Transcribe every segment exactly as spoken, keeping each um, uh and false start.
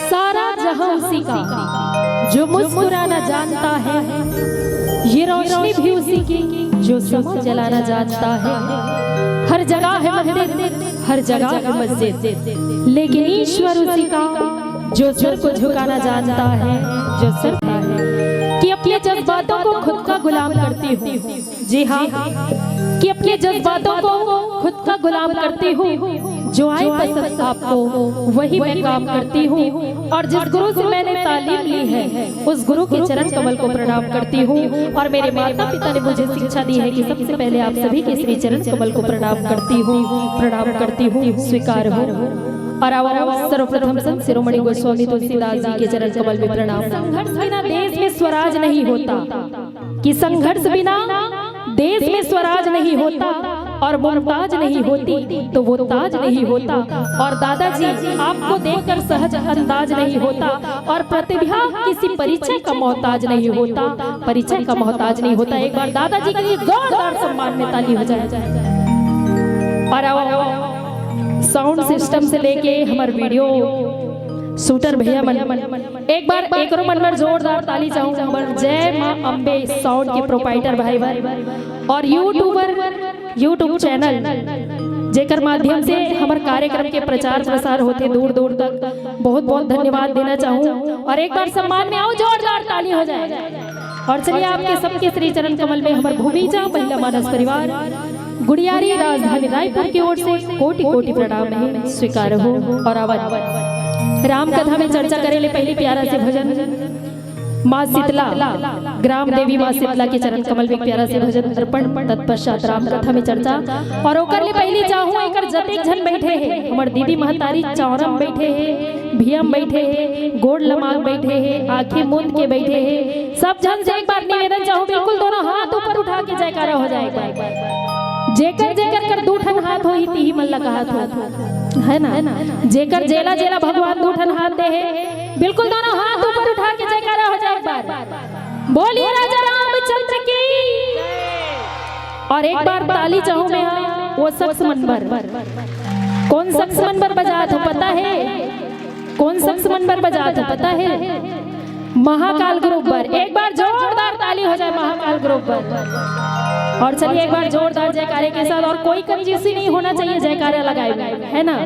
सारा जहां उसी का, जो मुस्कुराना जानता है। ये रोशनी भी उसी की, जो समा जलाना जानता है। हर जगह है मंदिर, हर जगह है मस्जिद, लेकिन ईश्वर उसी का, जो सर को झुकाना जानता है, जो सर का है। कि अपने जज्बातों को खुद का गुलाम करती हूँ। जी हाँ, कि अपने जज्बातों को खुद का गुलाम करती हूँ। जो आए पसंद आपको, वही मैं काम करती हूँ। और जिस गुरु से मैंने तालीम ली है, उस गुरु के चरण कमल को प्रणाम करती हूँ। और मेरे माता पिता ने मुझे शिक्षा दी है कि सबसे पहले आप सभी के श्री चरण कमल को प्रणाम करती हूँ, प्रणाम करती हूँ, स्वीकार हो। और आओ, सर्वप्रथम संत शिरोमणि गोस्वामी तुलसीदास जी के चरण कमल में प्रणाम। संघर्ष बिना देश में स्वराज नहीं होता, कि संघर्ष बिना देश में स्वराज नहीं होता और मुमताज नहीं होती तो वो ताज नहीं होता। और दादाजी, आपको देखकर सहज अंदाज नहीं होता और प्रतिभा किसी परिचय का मोहताज नहीं होता, परिचय का मोहताज नहीं होता। एक बार दादाजी के लिए जोरदार सम्मान में ताली हो जाए। और आओ, साउंड सिस्टम से लेके हमर वीडियो शूटर भैया मन, एक बार एकरो मन बर जोरदार ताली चाहूँ। हमर जय माँ अम्बे साउंड के प्रोपाइटर भाई बर और यूट्यूबर, यूट्यूब चैनल, जेकर माध्यम से हमर कार्यक्रम के प्रचार प्रसार होथे दूर दूर तक, बहुत बहुत धन्यवाद देना चाहूँ। और एक बार सम्मान में आओ, जोरदार ताली हो जाए। और चलिए, आपके सबके श्री चरण कमल में हमर भूमिजा महिला मानस परिवार गुड़ियारी राजधानी रायपुर की ओर से कोटि कोटि प्रणाम है, स्वीकार हो। और आवत राम कथा में चर्चा करे ले पहली प्यारा से भजन माँ शीतला, ग्राम देवी माँ शीतला के चरण कमल में प्यारा से भजन अर्पण, तत्पश्चात राम कथा में चर्चा। और ओकर ले पहली चाहूँ, एकर जतेक झन बैठे हे, हमर दीदी महतारी चौरम बैठे हे, भियम बैठे हे, गोड़ लमाग बैठे हे, आँखें मूंद के बैठे हे, सब झन से एक बार निवेदन चाहूँ, बिल्कुल दोनों हाथ ऊपर उठा के जयकारा हो जाए एक बार। जेकर जेकर कर दू ठन हाथ होही, तिही मन ला कहत हो, है ना? जेकर जेला जेला भगवान दू ठन हाथ दे हे, बिल्कुल दोनों हाथ ऊपर उठा के जयकारा हो जाए एक बार। बोलिए राजा रामचंद्र की। और एक बार ताली चाहूँ मैं, हाँ, वो शख्स मन बर। कौन शख्स मन बर बजात हो पता है? कौन शख्स मन बर बजात हो पता है? महाकाल ग्रुप बर। एक बार जोरदार ताली हो जाए महाकाल ग्रुप बर। और चलिए, एक बार जोरदार जयकारे के साथ। और कोई कंजूसी नहीं होना चाहिए जयकारा लगाए में, है ना?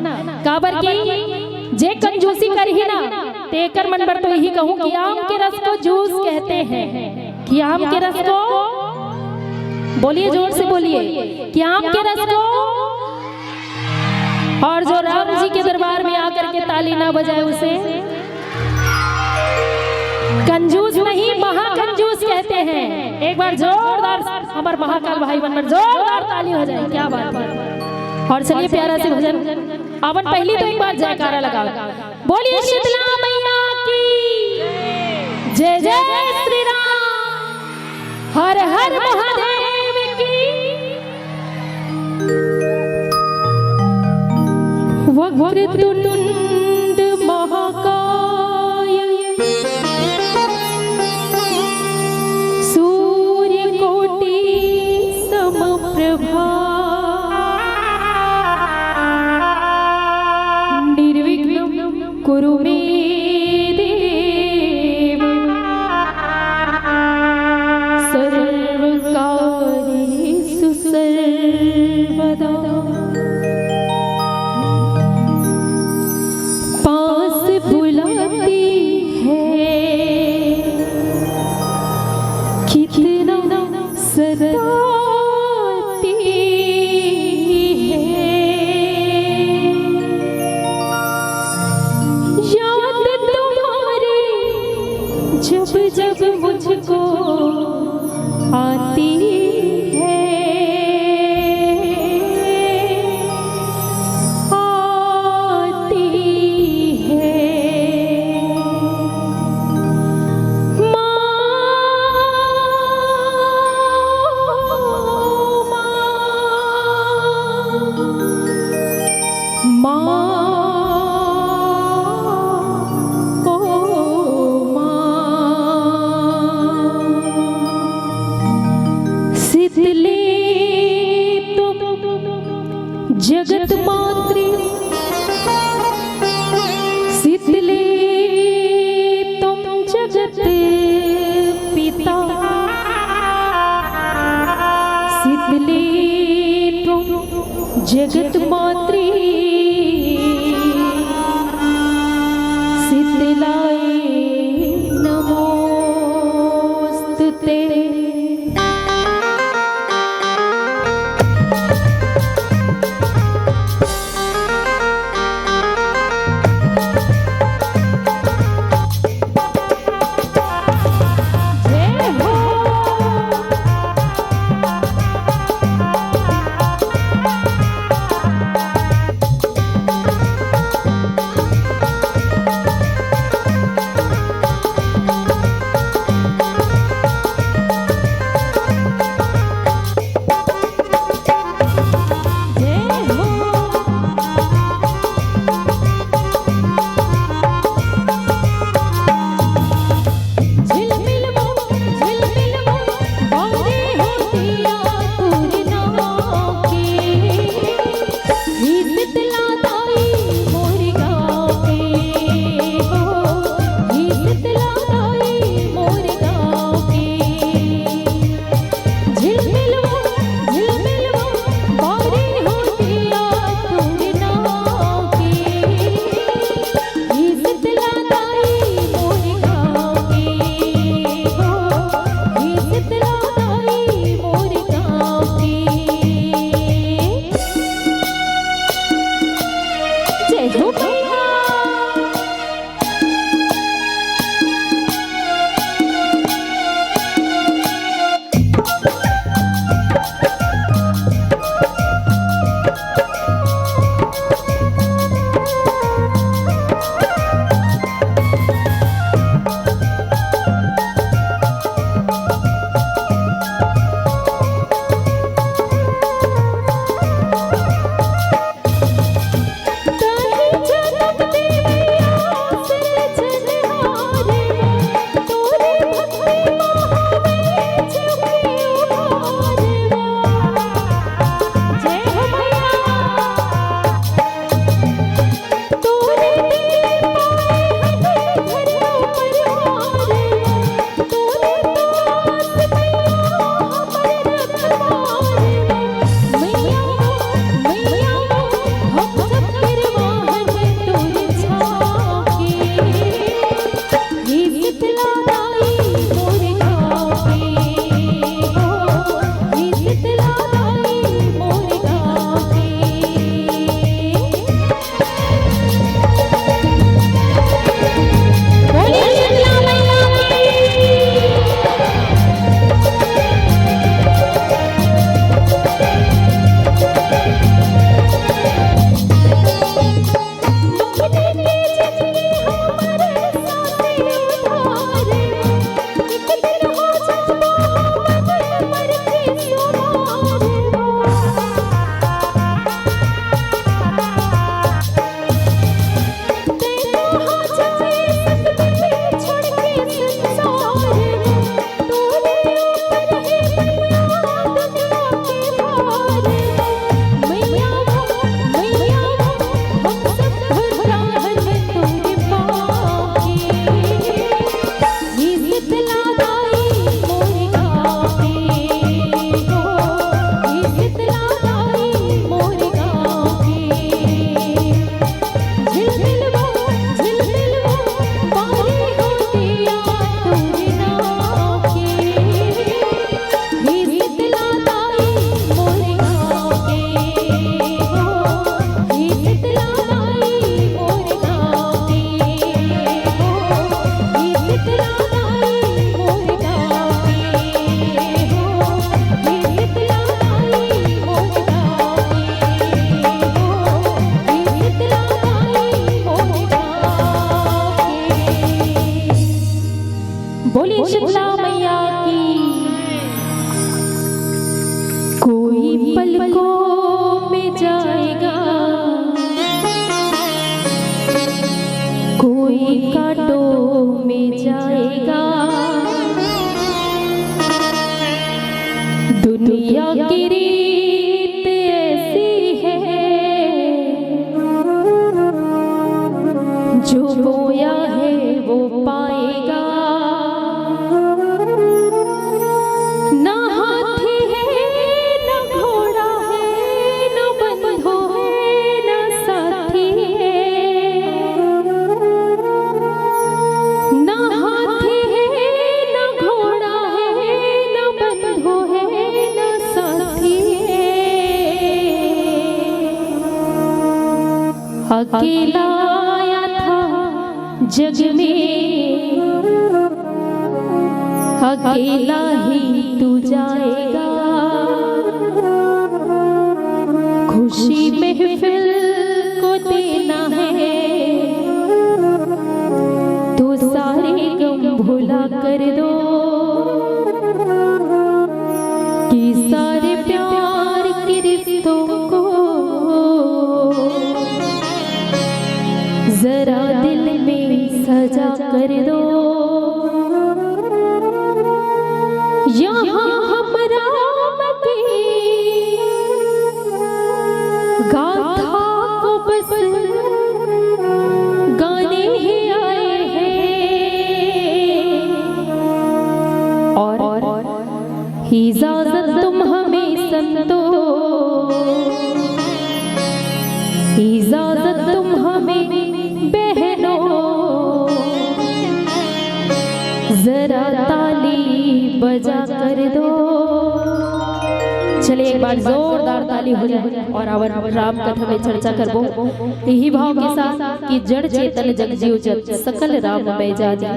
काबर की जे कंजूसी करही ना, तेकर मन बर तो यही कहूँ कि आम के रस को जूस कहते हैं, कि आम के रस को, बोलिए, जोर से बोलिए, कि आम के रस को। और जो राम जी के दरबार में आकर के ताली ना बजाए, उसे कंजूस नहीं, महाकंजूस कहते हैं। एक बार जोरदार हमर महाकाल भाई मन बर जोरदार ताली हो जाए, क्या बात है। और चलिए, प्यारा से भजन, अपन पहली तो एक बार जयकारा लगाओ, बोलिए शीतला मैया की जय, जय श्री राम, हर हर महादेव की। वक्रतुंड महाकाय सूर्यकोटि समप्रभा। निर्विघ्नं कुरु मे देव सर्वकार्येषु सर्वदा। पास बुलाती है कितना सताती है याद तुम्हारी। बोलिए शीतला मैया की। कोई पलकों में जाएगा, कोई कांटों में जाएगा। दुनिया की रीत ऐसी है, जो बोया है वो पाएगा। ना हाथी है, ना घोड़ा है, ना बंधु है, ना साथी है। ना हाथी है, ना घोड़ा है, ना बंधु है, ना साथी है। अकेला आया था जग में, अकेला ही तू जाएगा। खुशी महफिल को देना है, तो सारे गम भुला कर दो। कि सारे प्यार के रिश्तों को जरा दिल में सजा कर दो। यहाँ हम राम की गाथा को बस गाने ही आए हैं। और इजाजत तुम हमें संतो, इजाजत तुम हमें बहनों, जरा ताली बजा कर दो। चलिए, एक बार जोरदार ताली हो जाए और आवन राम कथा में चर्चा करबो। यही भाव के साथ कि जड़ चेतन जग जीव जत, सकल राम मैं जानी।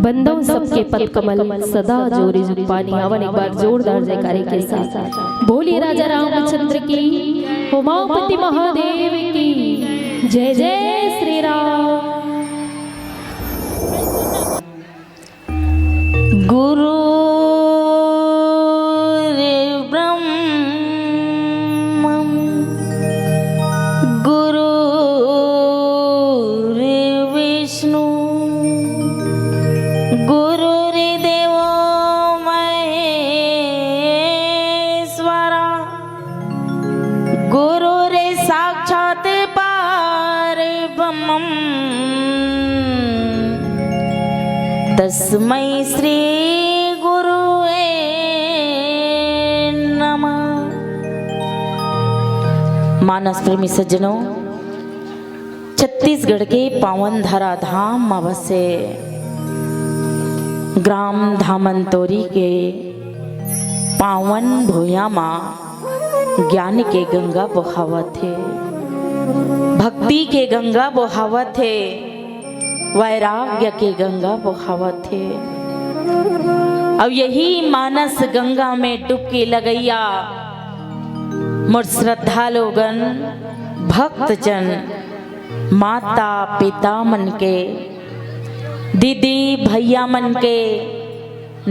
बंदो सबके पद कमल, सदा जोरी जुग पानी। आवन एक बार जोरदार जयकारे के साथ। बोलिए राजा रामचंद्र की, उमापति महादेव की जय। जय श्री राम। गुरुर्ब्रह्मं गुरुर्विष्णु गुरुर्देवो महेश्वरा गुरुर्साक्षात् परब्रह्मम् तस्मै श्री गुरुवे नमः। मानस प्रेमी सज्जनों, छत्तीसगढ़ के पावन धराधाम म बसे ग्राम धामंतोरी के पावन भुइयां म ज्ञान के गंगा बोहावत हे, भक्ति के गंगा बोहावत हे, वैराग्य के गंगा बोहावत हे। अउ यही मानस गंगा में डुबकी लगइया मोर श्रद्धा लोगन, भक्तजन, माता पिता मन के, दीदी भैया मन के,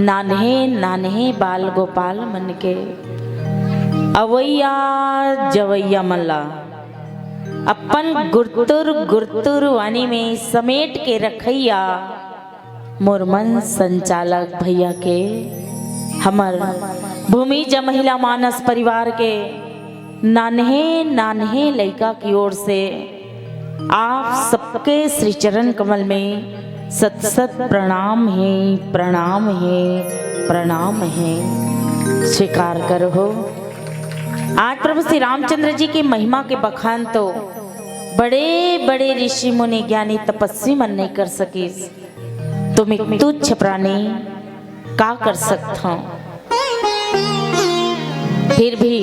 नान्हे नान्हे बाल गोपाल मन के, अवैया जवैया मन ला अपन गुरतुर गुरतुर वानी में समेट के रखइया मोर मन संचालक भैया के, हमर भूमिज महिला मानस परिवार के नान्हे नान्हे लइका की ओर से आप सबके श्री चरण कमल में सत सत प्रणाम हे, प्रणाम हे, प्रणाम हे। स्वीकार करहू। आज प्रभु श्री रामचंद्र जी के महिमा के बखान तो बड़े बड़े ऋषि मुनि ज्ञानी तपस्वी मन नइ कर सकिस, तुम एक तुच्छ प्राणी का कर सकत हव? फिर भी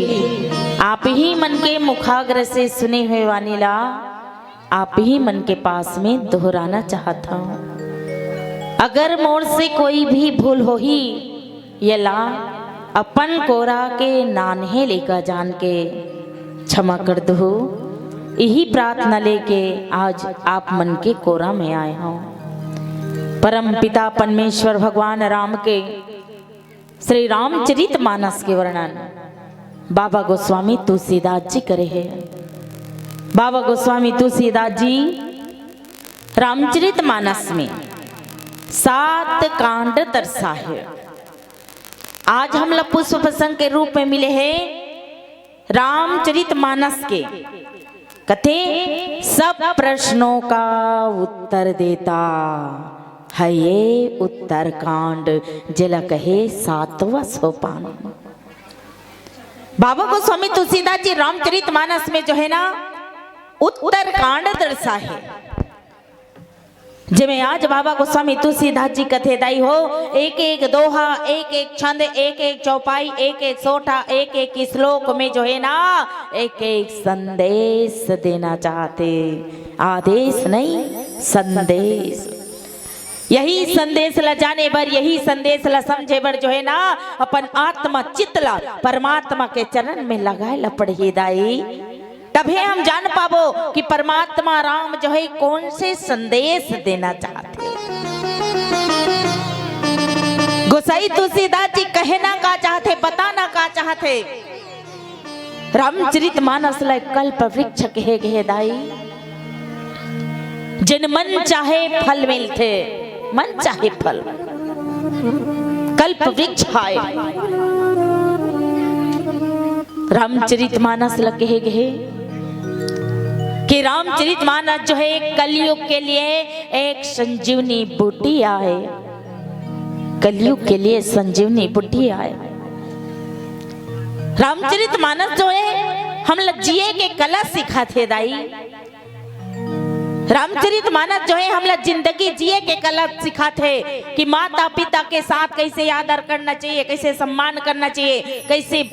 आप ही मन के मुखाग्र से सुने हुए वाणी ला आप ही मन के पास में दोहराना चाहत हव। अगर मोर से कोई भी भूल होही, येला अपन कोरा के नान्हे लइका जान के क्षमा कर दुहू। यही प्रार्थना लेके आज आप मन के कोरा में आए हव। परम पिता परमेश्वर भगवान राम के श्री रामचरित मानस के वर्णन बाबा गोस्वामी तुलसीदास जी करे हे। बाबा गोस्वामी तुलसीदास जी रामचरित मानस में सात कांड दर्शा हे। आज हमला पुष्प प्रसंग के रूप में मिले हे रामचरित मानस के कथे, सब प्रश्नों का उत्तर देता है ये उत्तरकांड, जेला कहे सातवां सोपान। बाबा गोस्वामी तुलसीदास जी रामचरित मानस में जो है ना, उत्तरकांड दर्शा हे, जेमे आज बाबा गोस्वामी तुलसीदास जी कथे दाई हो, एक एक दोहा, एक एक छंद, एक एक चौपाई, एक एक सोठा, एक एक श्लोक में जो है ना, एक एक संदेश देना चाहथे। आदेश नहीं, संदेश। यही संदेश ला जाने बर, यही संदेश ला समझे बर जो है ना, अपन आत्मा चित्त ला परमात्मा के चरण में लगाए ला पड़ही दाई। तभे हम जान पाबो कि परमात्मा राम जो है कौन से संदेश देना चाहथे। गोसाई तुलसीदास जी कहना का चाहथे, बताना का चाहथे। रामचरित मानस ला कल्प वृक्ष कहे गे हे दाई, जेन मन चाहे फल मिलथे, मन चाहे फल, कल्प वृक्ष आय। रामचरित मानस ला कहे गे हे कि रामचरित मानस जो है कलयुग के लिए एक संजीवनी बूटी आय, कलयुग के लिए संजीवनी बूटी आय। रामचरित मानस जो है हमला जिए के कला सिखाथे दाई। रामचरित मानस जो है हमला जिंदगी जिए के कला सिखाथे कि माता पिता के साथ कैसे आदर करना चाहिए, कैसे सम्मान करना चाहिए, कैसे,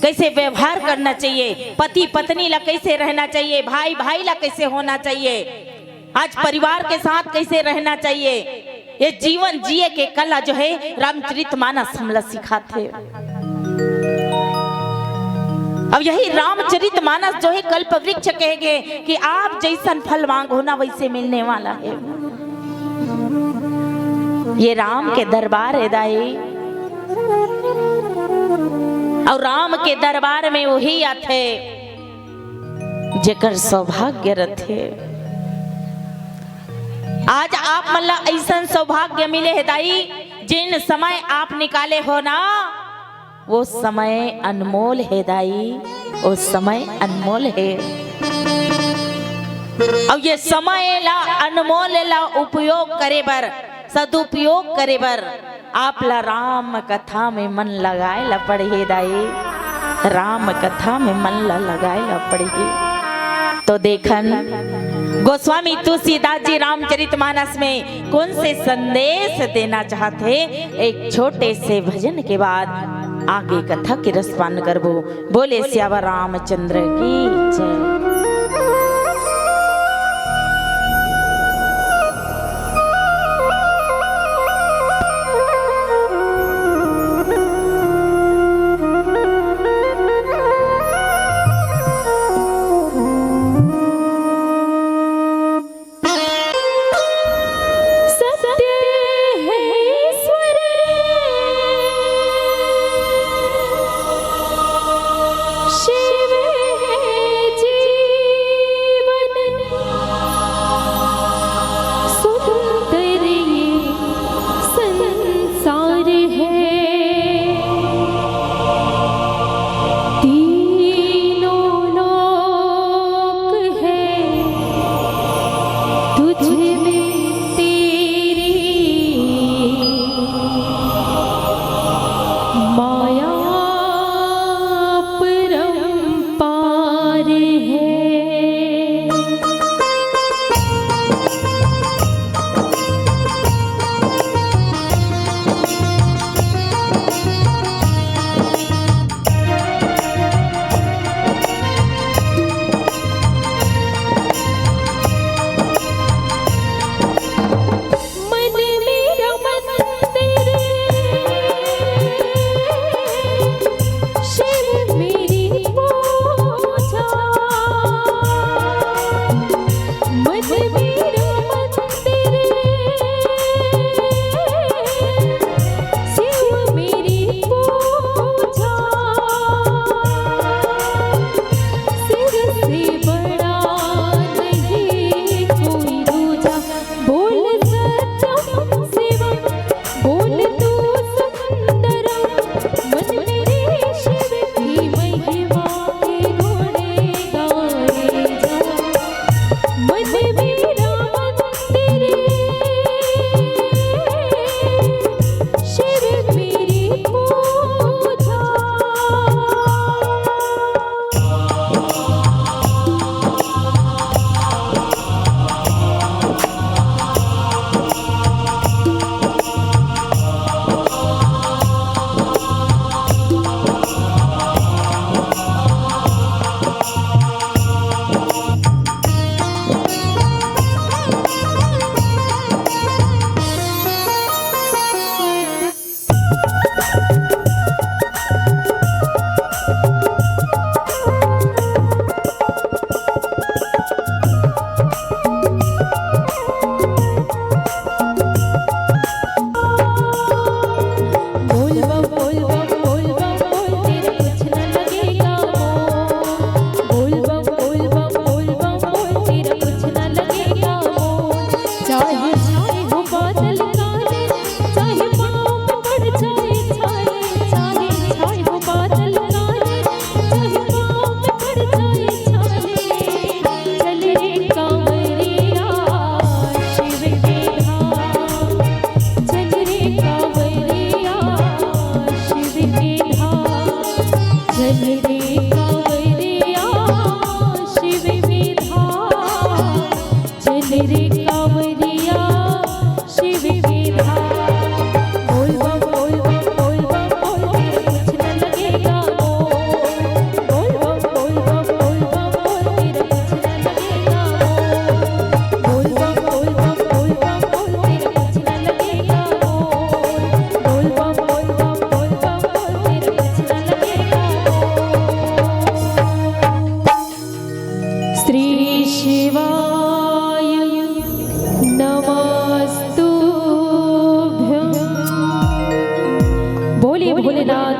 कैसे व्यवहार करना चाहिए, पति पत्नी ला कैसे रहना चाहिए, भाई भाई ला कैसे होना चाहिए, आज परिवार के साथ कैसे रहना चाहिए। ये जीवन जिए के कला जो है रामचरित मानस हमला सिखाथे। अब यही रामचरित मानस जो है कल्प वृक्ष कहे गे कि आप जैसन फल मांगो ना वैसे मिलने वाला है। ये राम के दरबार हे दाई, अउ राम के दरबार में वही आथे जेकर सौभाग्य रथे। आज आप मन ला अइसन सौभाग्य मिले हे दाई, जेन समय आप निकाले हो ना, वो समय अनमोल हे दाई, वो समय अनमोल हे। अउ ये समय ला, अनमोल ला उपयोग करे बर, सदुपयोग करे बर आप ला राम कथा में मन लगाए ला पड़ही दाई, राम कथा में मन ला लगाए ला पड़ही। तो देखन गोस्वामी तुलसीदास जी रामचरित मानस में कौन से संदेश देना चाहथे, एक छोटे से भजन के बाद आगे कथा के रसपान करबो। बोले सियावर रामचंद्र की जय। सत्य है ईश्वर रे, शिव है जीवन, सुंदर ये संसार है। तीनों लोक है तुझ में तेरी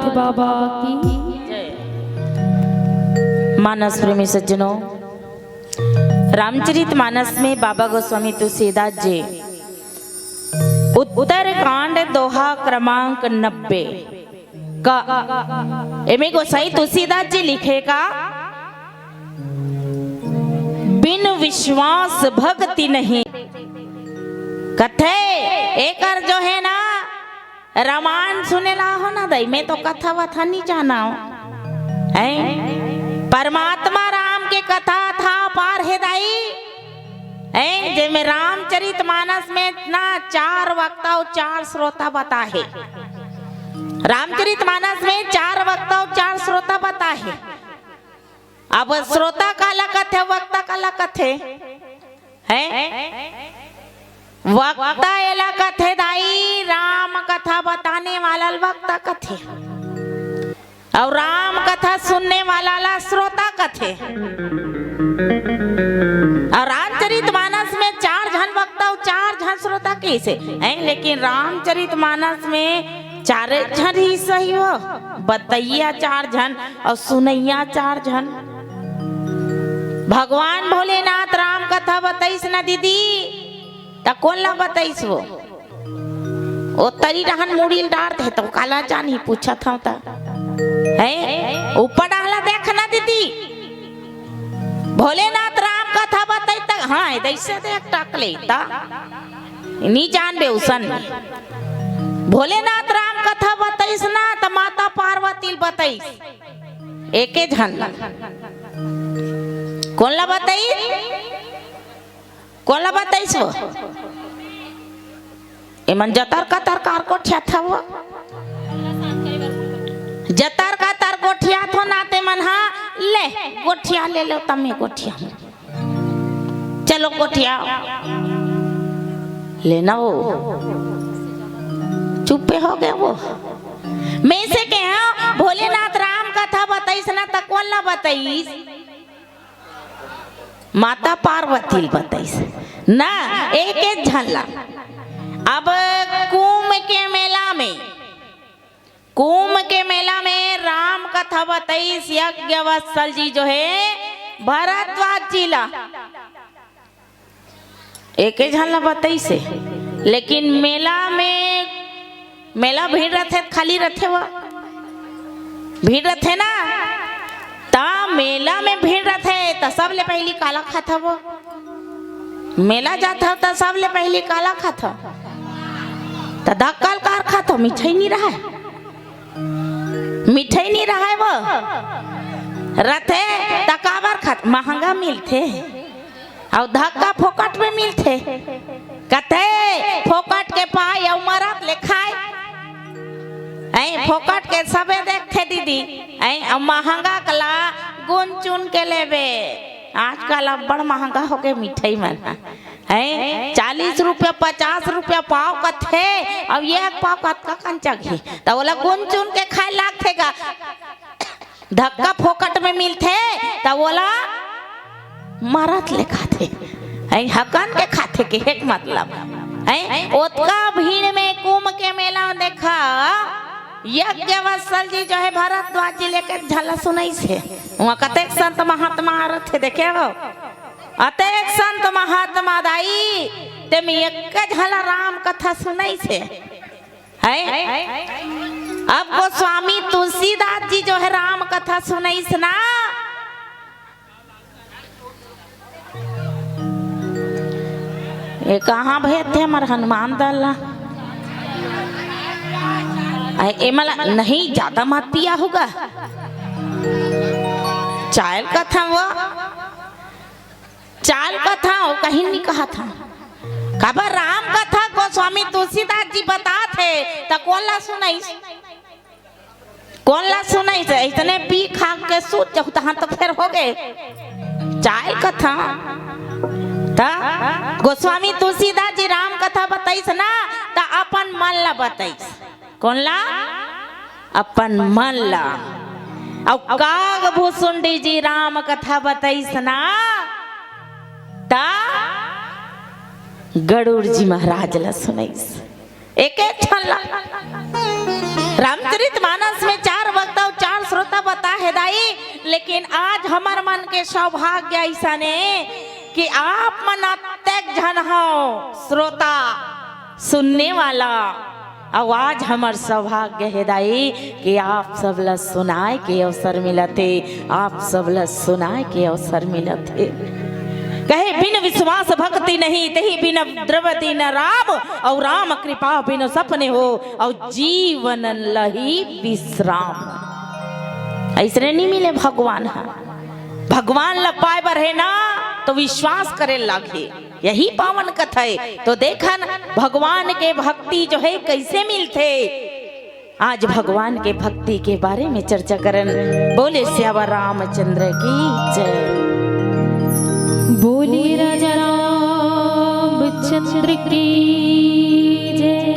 बाबा की। मानस प्रेमी सज्जनों, रामचरित मानस में बाबा गोस्वामी तुलसीदास जी उत्तर कांड दोहा क्रमांक नब्बे का, एमे गोसाई तुलसीदास जी लिखे का, बिन विश्वास भक्ति नहीं। कथे, एकर जो है ना, रामायण सुने ला हो ना दई, मैं तो कथा वथा नहीं जाना हो। हैं? परमात्मा राम के कथा था पार हे दाई। हैं? जेमे रामचरित मानस में ना चार वक्ता अउ चार श्रोता बता हे। रामचरित मानस में चार वक्ता अउ चार श्रोता बता हे। अब श्रोता काला कथे, वक्ता काला कथे? हैं? वक्ता एला कथे दाई, राम कथा बताने वाला ल वक्ता कथे, अउ राम कथा सुनने वाला ला श्रोता कथे। अउ रामचरित मानस में चार झन वक्ता अउ चार झन श्रोता कइसे हैं, लेकिन रामचरित मानस में चारे झन ही सही हो, बतैया चार झन अउ सुनैया चार झन। भगवान भोलेनाथ राम कथा बतइस ना दीदी, त कोन ला बतइस वो? ओ तरी रहन मुड़ी ल डार दे, त काला जानी पूछत हव त। हैं? ऊपर डाहला देख ना दीदी। भोलेनाथ राम कथा बतइस त, हाँ, ए दइसे देख टकले त। नी जानबे उसन। भोलेनाथ राम कथा बतइस ना, त माता पार्वती ल बतइस। एके झन ला। कोन ला बतइस? कोन ला बतइस वो? एमन जतर कतर कार गोठियात हव। जतर कतर गोठियात हो ना, तेमन हा, ले, गोठिया ले लो, तमे गोठिया। चलो गोठिया। लेना वो। चुप्पे हो गए वो। मैं से कहे, भोलेनाथ राम कथा बतइस ना, त कोन ला बतइस? माता पार्वती ल बतइस ना, एक एक झन ला। अब कुंभ के मेला में, कुंभ के मेला में राम कथा बतइस यज्ञवत्सल जी जो है भरद्वाज जी ला। एके झन ला बतइस हे, लेकिन मेला में, मेला भीड़ रथे, खाली रथे वो? भीड़ रथे ना, त मेला में भीड़ रथे, त सबले पहिली काला खाथव वो? मेला जाथव, त सबले पहिली काला खाथव? त धक्का ल कार खाथव, मिठाई नी रहय? मिठाई नी रहय वो? रथे, त काबर खात? महंगा मिलथे। अउ धक्का फोकट में मिलथे। कथे, "फोकट के पाय अउ मरत ले खाय।" ऐं फोकट के सबे देखथे दीदी। ऐं अउ महंगा कला गुन चुन के लेबे। आजकल अब्बड़ महंगा होगे मिठाई मन। ऐं चालीस रुपया, पचास रुपया पाव कथे, अउ एक पाव कतका कन चघी? त ओला गुन चुन के खाय लागथे गा। धक्का फोकट में मिलथे, त ओला मरत ले खाथे। हैं, हकन के खाथे के हेक मतलब। हैं, ओतका भीड़ में कुंभ के मेला में देखा, यज्ञवत्सल जी जो है भरद्वाज जी लेके झला सुनइस हे। वहाँ कतेक संत महात्मा रथे, देखे हो? अतेक संत महात्मा दाई, तेम एक झला राम कथा सुनइस हे। हैं? अब गोस्वामी तुलसीदास जी जो है राम कथा सुनइस ना, ये कहाँ भेजथे हमर हनुमान दल ला? ऐ, एमला नहीं ज्यादा मत पिया होगा। चायल कथा वो चाल कथा, अउ कहीं नहीं कहा था। काबर राम कथा गोस्वामी तुलसीदास जी बतात हे, त कोन ला सुनइस? कोन ला सुनइस? इतने पी खा के सूत जाहू, तहाँ तो फेर हो गए। चाल कथा। त गोस्वामी तुलसीदास जी राम कथा बतइस ना, त अपन मन ला बतइस। कोन ला? अपन मन ला। अउ काग भुसुंडी जी राम कथा बतइस ना, त गरुड़ जी महाराज ला सुनइस। एक एक ठन ला। रामचरित मानस में चार वक्ता अउ चार श्रोता बता हे दाई, लेकिन आज हमर मन के सौभाग्य ऐसा ने कि आप मन अतेक झन हो श्रोता, सुनने वाला। अउ आज हमर सौभाग्य हे दाई कि आप सब ला सुनाए के अवसर मिलत हे, आप सब ला सुनाए के अवसर मिलत हे। कहे बिन विश्वास भक्ति नहीं, तेहि बिन द्रवति न राम, अउ राम कृपा बिन सपने हो, अउ जीवन लही विश्राम। ऐसने नहीं मिले भगवान हा। भगवान ला पाए बर हे ना, तो विश्वास करे लागही। यही पावन कथा हे। तो देखन, भगवान के भक्ति जो हे, कैसे मिलथे। आज भगवान के भक्ति के बारे में चर्चा करन। बोले सियावर रामचंद्र की जय। बोले राजा रामचंद्र की जय।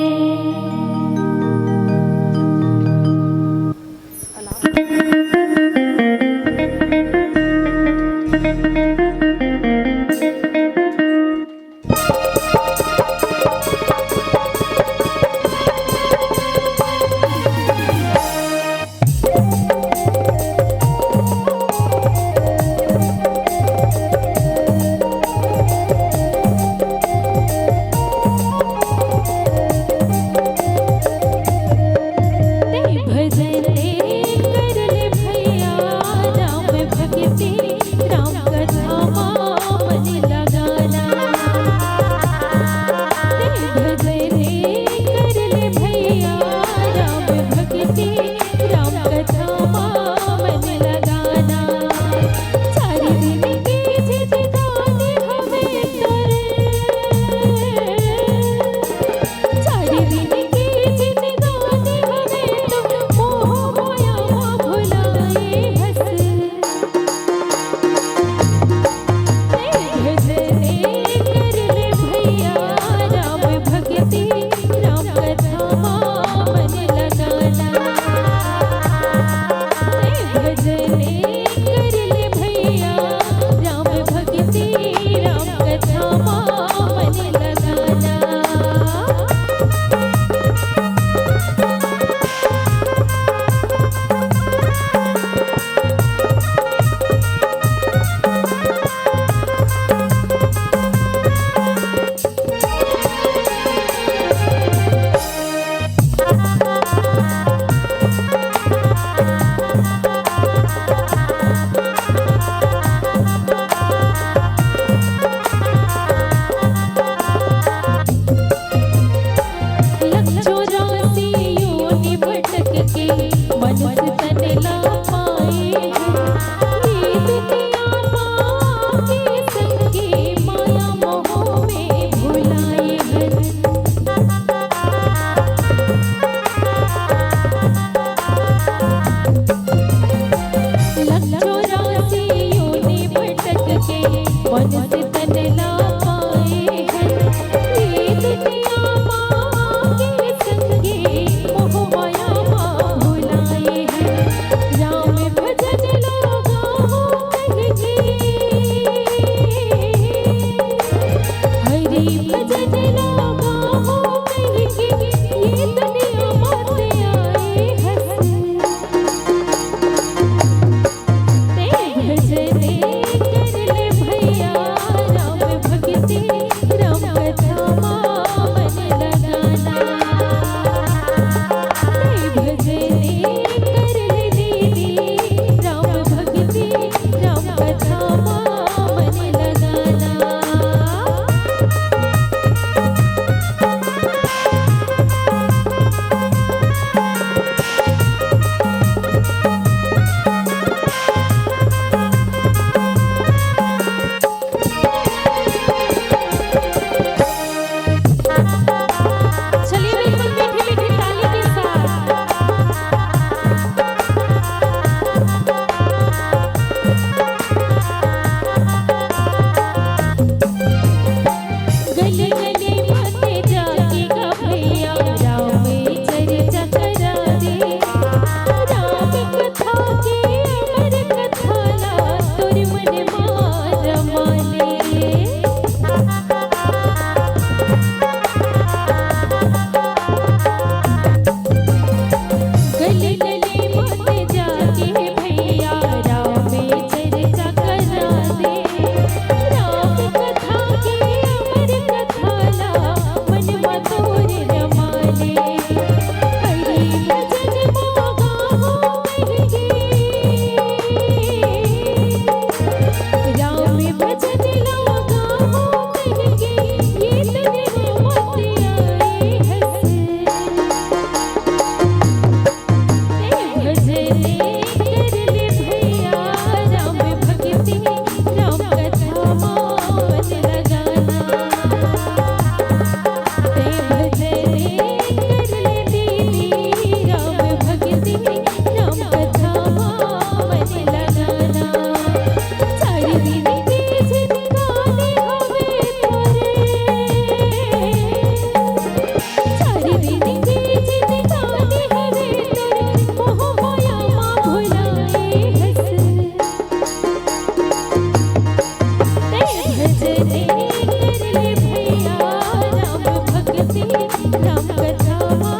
कथा मा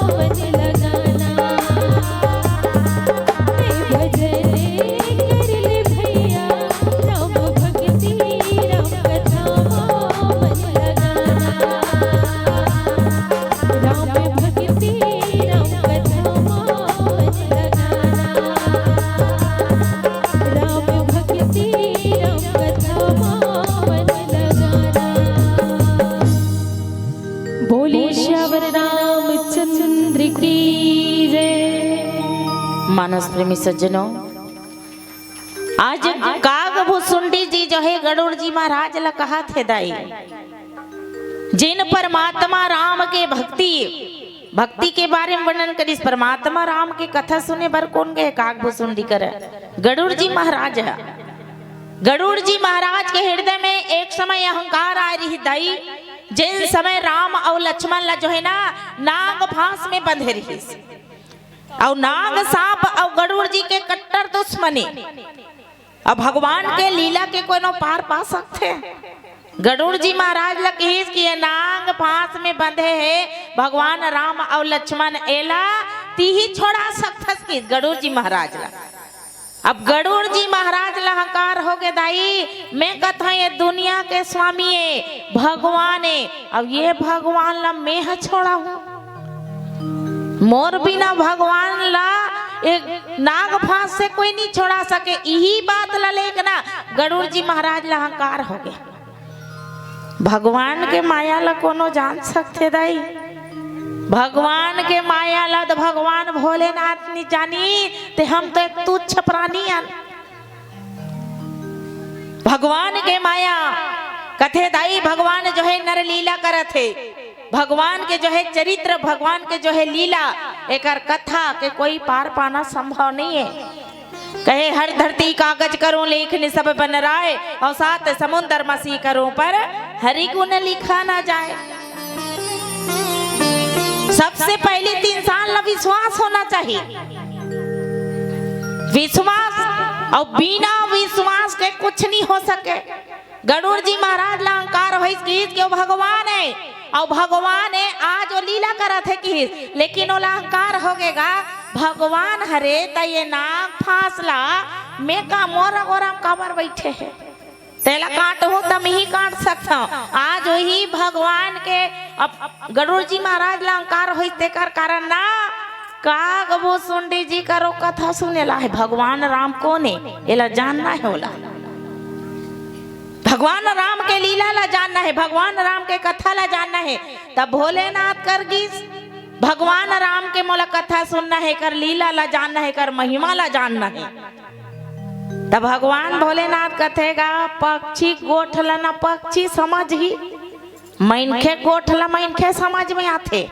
मन लगाना। मैं भजन कर ले भैया, राम भक्ति राम कथा मा मन लगाना। राम भक्ति राम कथा मा मन लगाना। राम भक्ति राम कथा मा मन लगाना। बोले श्यावर रामचंद्र की जय। मानस प्रेमी सज्जनों, आज काग भुसुंडी जी जो है गरुड़ जी महाराज ला कहत हे दाई, जिन परमात्मा राम के भक्ति, भक्ति के बारे में वर्णन करिस, परमात्मा राम के कथा सुने बर कोन गए काग भुसुंडी कर? गरुड़ जी महाराज ह। गरुड़ जी महाराज के हृदय में एक समय अहंकार आय रही दाई, जिन समय राम अउ लक्ष्मण ला जो है ना, नाग फांस में बंधे रहिस, अउ नाग सांप अउ गरुड़ जी के कट्टर दुश्मनी। अब भगवान के लीला के कोनो पार पा सकथे? गरुड़ जी महाराज ला किहिस कि ये नाग फांस में बंधे हे भगवान राम अउ लक्ष्मण, एला तिही छोड़ा सकथस किहिस गरुड़ जी महाराज ला। अब गरुड़ जी महाराज ला हंकार होगे दाई, मैं कथा ये दुनिया के स्वामी ए, भगवान ए, अब ये भगवान ला मैं ह छोड़ाहूं? मोर बिना भगवान ला एक नाग फांस से कोई नहीं छोड़ा सके। इही बात ला लेके ना गरुड़ जी महाराज ला हंकार होगे। भगवान के माया ला कोनो जान सकथे दाई? भगवान के माया ला तो भगवान भोलेनाथ नहीं जानी, ते हम तो एक तुच्छ प्राणी अन। भगवान के माया कथे दाई, भगवान जो है नर लीला करत हे, भगवान के जो है चरित्र, भगवान के जो है लीला, एकर कथा के कोई पार पाना संभव नहीं है। कहे हर धरती कागज करूं लेखन सब बनराय, अउ सात समुंदर मसी करूं पर हरि गुण लिखा ना जाए। सबसे पहली तो इंसान ला विश्वास होना चाहिए। विश्वास, अउ बिना विश्वास के कुछ नहीं हो सके। गरुड़ जी महाराज ला अहंकार होइस किहिस कि वो भगवान है, अउ भगवान है, आज वो लीला करत हे किहिस, लेकिन ओला अहंकार होगे गा, भगवान हरे त ये नाग फांस ला मैं का मोर अगोरा म काबर बैठे हे? तेला काटहूं त मिही काट सकथंव। आज वही भगवान के अब गरुड़ जी महाराज ला अहंकार होइस तेकर कारण ना काग भुसुंडी जी करो कथा सुने ला हे। भगवान राम कोन हे एला जानना हे ओला। भगवान राम के लीला ला जानना हे, भगवान राम के कथा ला जानना हे। तब भोलेनाथ कर गिस, भगवान राम के मोला कथा सुनना हे, कर लीला ला जानना हे, कर महिमा ला जानना हे। तब भगवान भोलेनाथ कथे गा, पक्षी गोठ ला ना पक्षी समझही, मनखे गोठ ला मनखे समझ में आथे।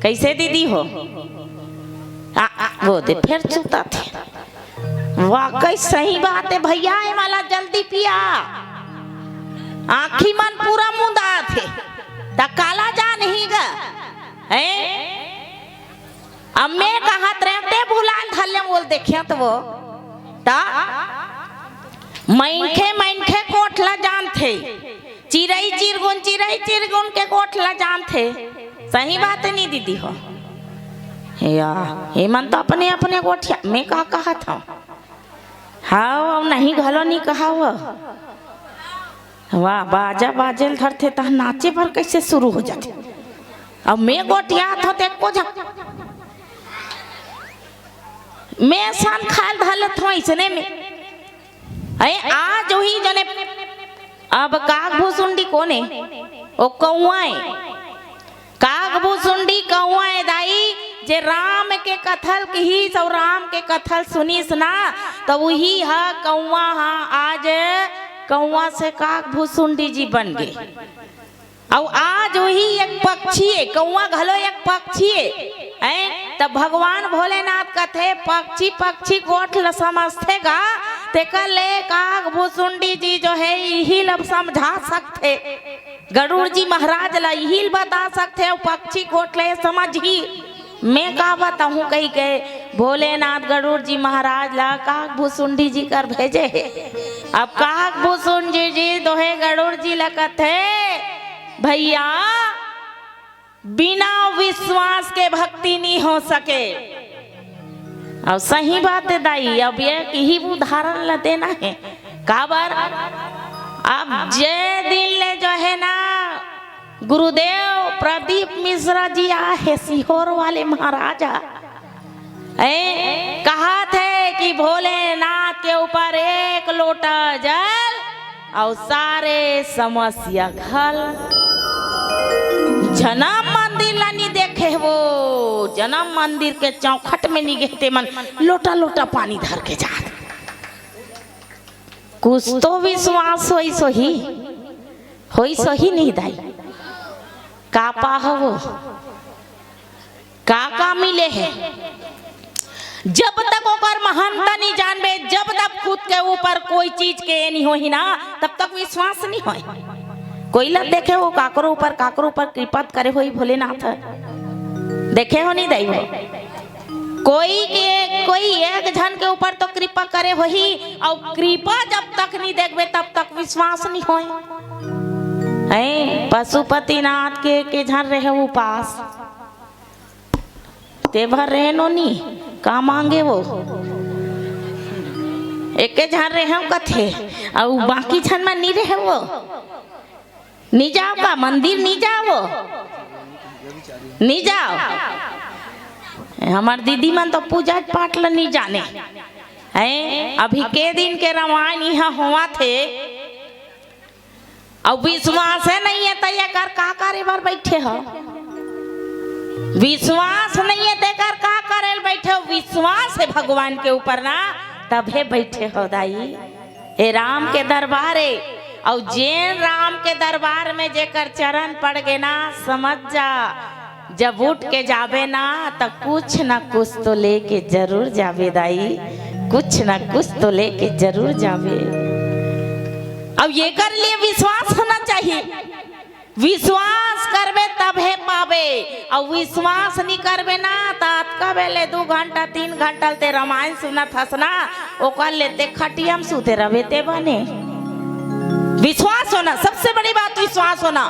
कैसे दीदी हो? आ, आ, वो दे फेर सुताथे। वाकई सही बात हे भैया, एमा ला जल्दी पिया। आँखी मन पूरा मुंदाथे, त काला जानही गा। हैं? अब मैं कहत रहेंव, ते भुलान धर ले बोल देखिया त वो। त मनखे, मनखे गोठ ला जानथे। चिरई चिरगुन, चिरई चिरगुन के गोठ ला जानथे। सही बात नहीं दीदी हो? या, ये मन तो अपने, अपने गोठिया, मैं का कहत हंव? हाव, नहीं घलो नहीं कहाव। वाह, बाजा बाजे ल धरथे, तह नाचे बर कैसे शुरू हो जाथे। अब मैं गोठियात हंव, ते एको झन, मैं सान खाल धर लेत हंव, इसने में। अरे, आज वही जने, अब काग भुसुंडी कोन हे? ओ कौआ हे। काग भुसुंडी कौआ हे दाई, जे राम के कथा ल किहिस अउ राम के कथा ल सुनिस ना, त उही ह कौआ ह आज कौआ से काग भुसुंडी जी बन गे। अउ आज उही एक पक्षी हे, कौआ घलो एक पक्षी हे। हैं? त भगवान भोलेनाथ कथे, पक्षी, पक्षी गोठ ल समझथे गा, तेकर ले काग भुसुंडी जी जो हे, इही ल समझा सकथे। गरुड़ जी महाराज ल इही ल बता सकथे, अउ पक्षी गोठ ले समझही। मैं का बताहूं कहिके भोलेनाथ गरुड़ जी महाराज ला काग भुसुंडी जी कर भेजे हे। अब काग भुसुंडी जी दोहे गरुड़ जी ला कथे, भैया, बिना विश्वास के भक्ति नहीं हो सके। अब सही बात है दाई, अब ये यही उदाहरण ला देना है। काबर? अब जे दिन ले जो है ना, गुरुदेव प्रदीप मिश्रा जी आ है, सीहोर वाले महाराजा, ए, कहा थे कि भोलेनाथ के ऊपर एक लोटा जल और सारे समस्या खल। जन्म मंदिर ला नहीं देखे वो, जन्म मंदिर के चौखट में नहीं गए ते मन, लोटा लोटा पानी धर के जात। कुछ तो विश्वास होई सोही, होई सोही नहीं दाई। का पाहवो, का का मिले है? जब तक ओकर महानता नहीं जानबे, जब तक खुद के ऊपर कोई चीज के नहीं होही ना, तब तक विश्वास नहीं होय। कोई ला देखे हो काकरो ऊपर, काकरो ऊपर कृपा करे होई भोलेनाथ, देखे हो नहीं दाई हो? कोई के, कोई एक झन के ऊपर तो कृपा करे होही, और कृपा जब तक नहीं देखबे तब तक विश्वास नहीं होय। हैं, पशुपतिनाथ के के झन रहे उपास, ते भर रहे नोनी, का मांगे वो? एके झन रहे कथे, अउ बाकी झन में नहीं रहे वो। नहीं जाओ का मंदिर, नहीं जाओ, नहीं जाओ। हमार दीदी मन तो पूजा पाठ ल नहीं जाने हैं। अभी के दिन के रामायण यहाँ होवा थे, अउ विश्वास है नहीं है तो ये कर का करे बर बैठे हो? विश्वास नहीं है तेकर का करे ल बैठे हो? विश्वास है भगवान के ऊपर ना, तभे बैठे हो दाई। ए राम के दरबार है, अउ जेन राम के दरबार में जेकर चरण पड़ गे ना, समझ जा, जब उठ के जाबे ना, त कुछ ना कुछ तो लेके जरूर जाबे दाई, कुछ ना कुछ तो लेके जरूर जाबे। अब ये कर लिए विश्वास होना चाहिए। विश्वास करबे तभे पाबे, अउ विश्वास नहीं करबे ना, त अतका बेले दू घंटा, तीन घंटा ते रामायण सुनत हस ना, ओकर ले ते खटिया में सूते रहबे ते बने। विश्वास होना, सबसे बड़ी बात विश्वास होना।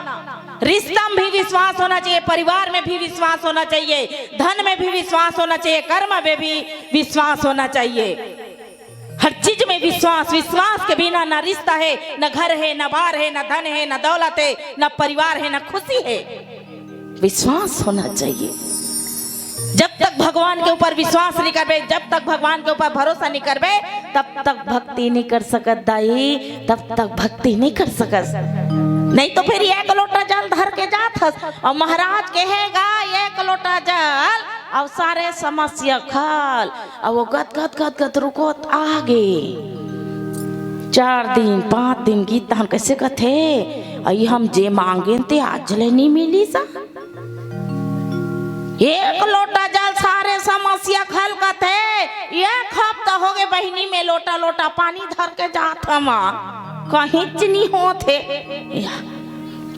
रिश्ता में भी विश्वास होना चाहिए, परिवार में भी विश्वास होना चाहिए, धन में भी विश्वास होना चाहिए, कर्म में भी विश्वास होना चाहिए। हर चीज में विश्वास, विश्वास के बिना ना रिश्ता है, ना घर है, ना बार है, ना धन है, ना दौलत है, ना परिवार है, ना खुशी है। विश्वास होना चाहिए। जब तक भगवान के ऊपर विश्वास नहीं करबे, जब तक भगवान के ऊपर भरोसा नहीं करबे, तब तक भक्ति नहीं कर सकत दाई, तब तक भक्ति नहीं कर सकत। नहीं तो फिर एक लोटा जल धर के जात हस, अउ महाराज कहेगा एक लोटा जल अउ सारे समस्या खल, अउ वो गद गद गद गद रुकोत आगे। चार दिन, पांच दिन गीत तहन कैसे कथे, अई हम जे मांगेन ते आज ले नहीं मिली सा। एक लोटा जल सारे समस्या खल कथे, एक हफ्ता हो गे बहिनी में लोटा लोटा पानी धर के जात हमा, कहीं च नहीं होत हे।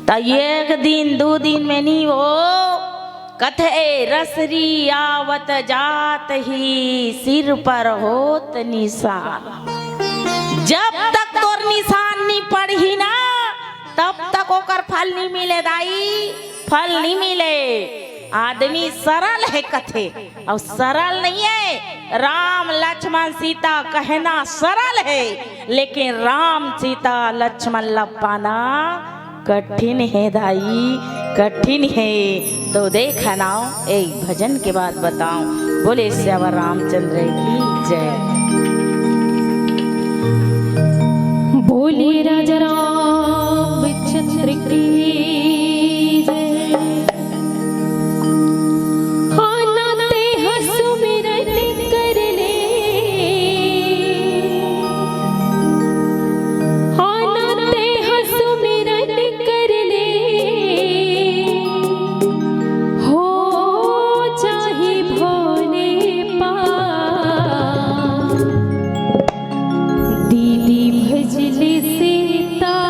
त एक दिन, दू दिन में नहीं हो, कथे रसरी आवत जात ही सिर पर होत निशान। जब तक तोर निशान नहीं पड़ही ना, तब तक ओकर फल नहीं मिले दाई, फल नहीं मिले। आदमी सरल है कथे, अउ सरल नहीं है। राम लक्ष्मण सीता कहना सरल है, लेकिन राम सीता लक्ष्मण ला पाना कठिन हे दाई, कठिन हे। तो देख ना, एक भजन के बाद बताओ। बोले सियावर रामचंद्र की जय। बोले राजा रामचंद्र की जय। आना ते हसुमिरन कर ले, आना ते हसुमिरन कर ले, हो जाही भोले पार। दीदी भजली सीताराम।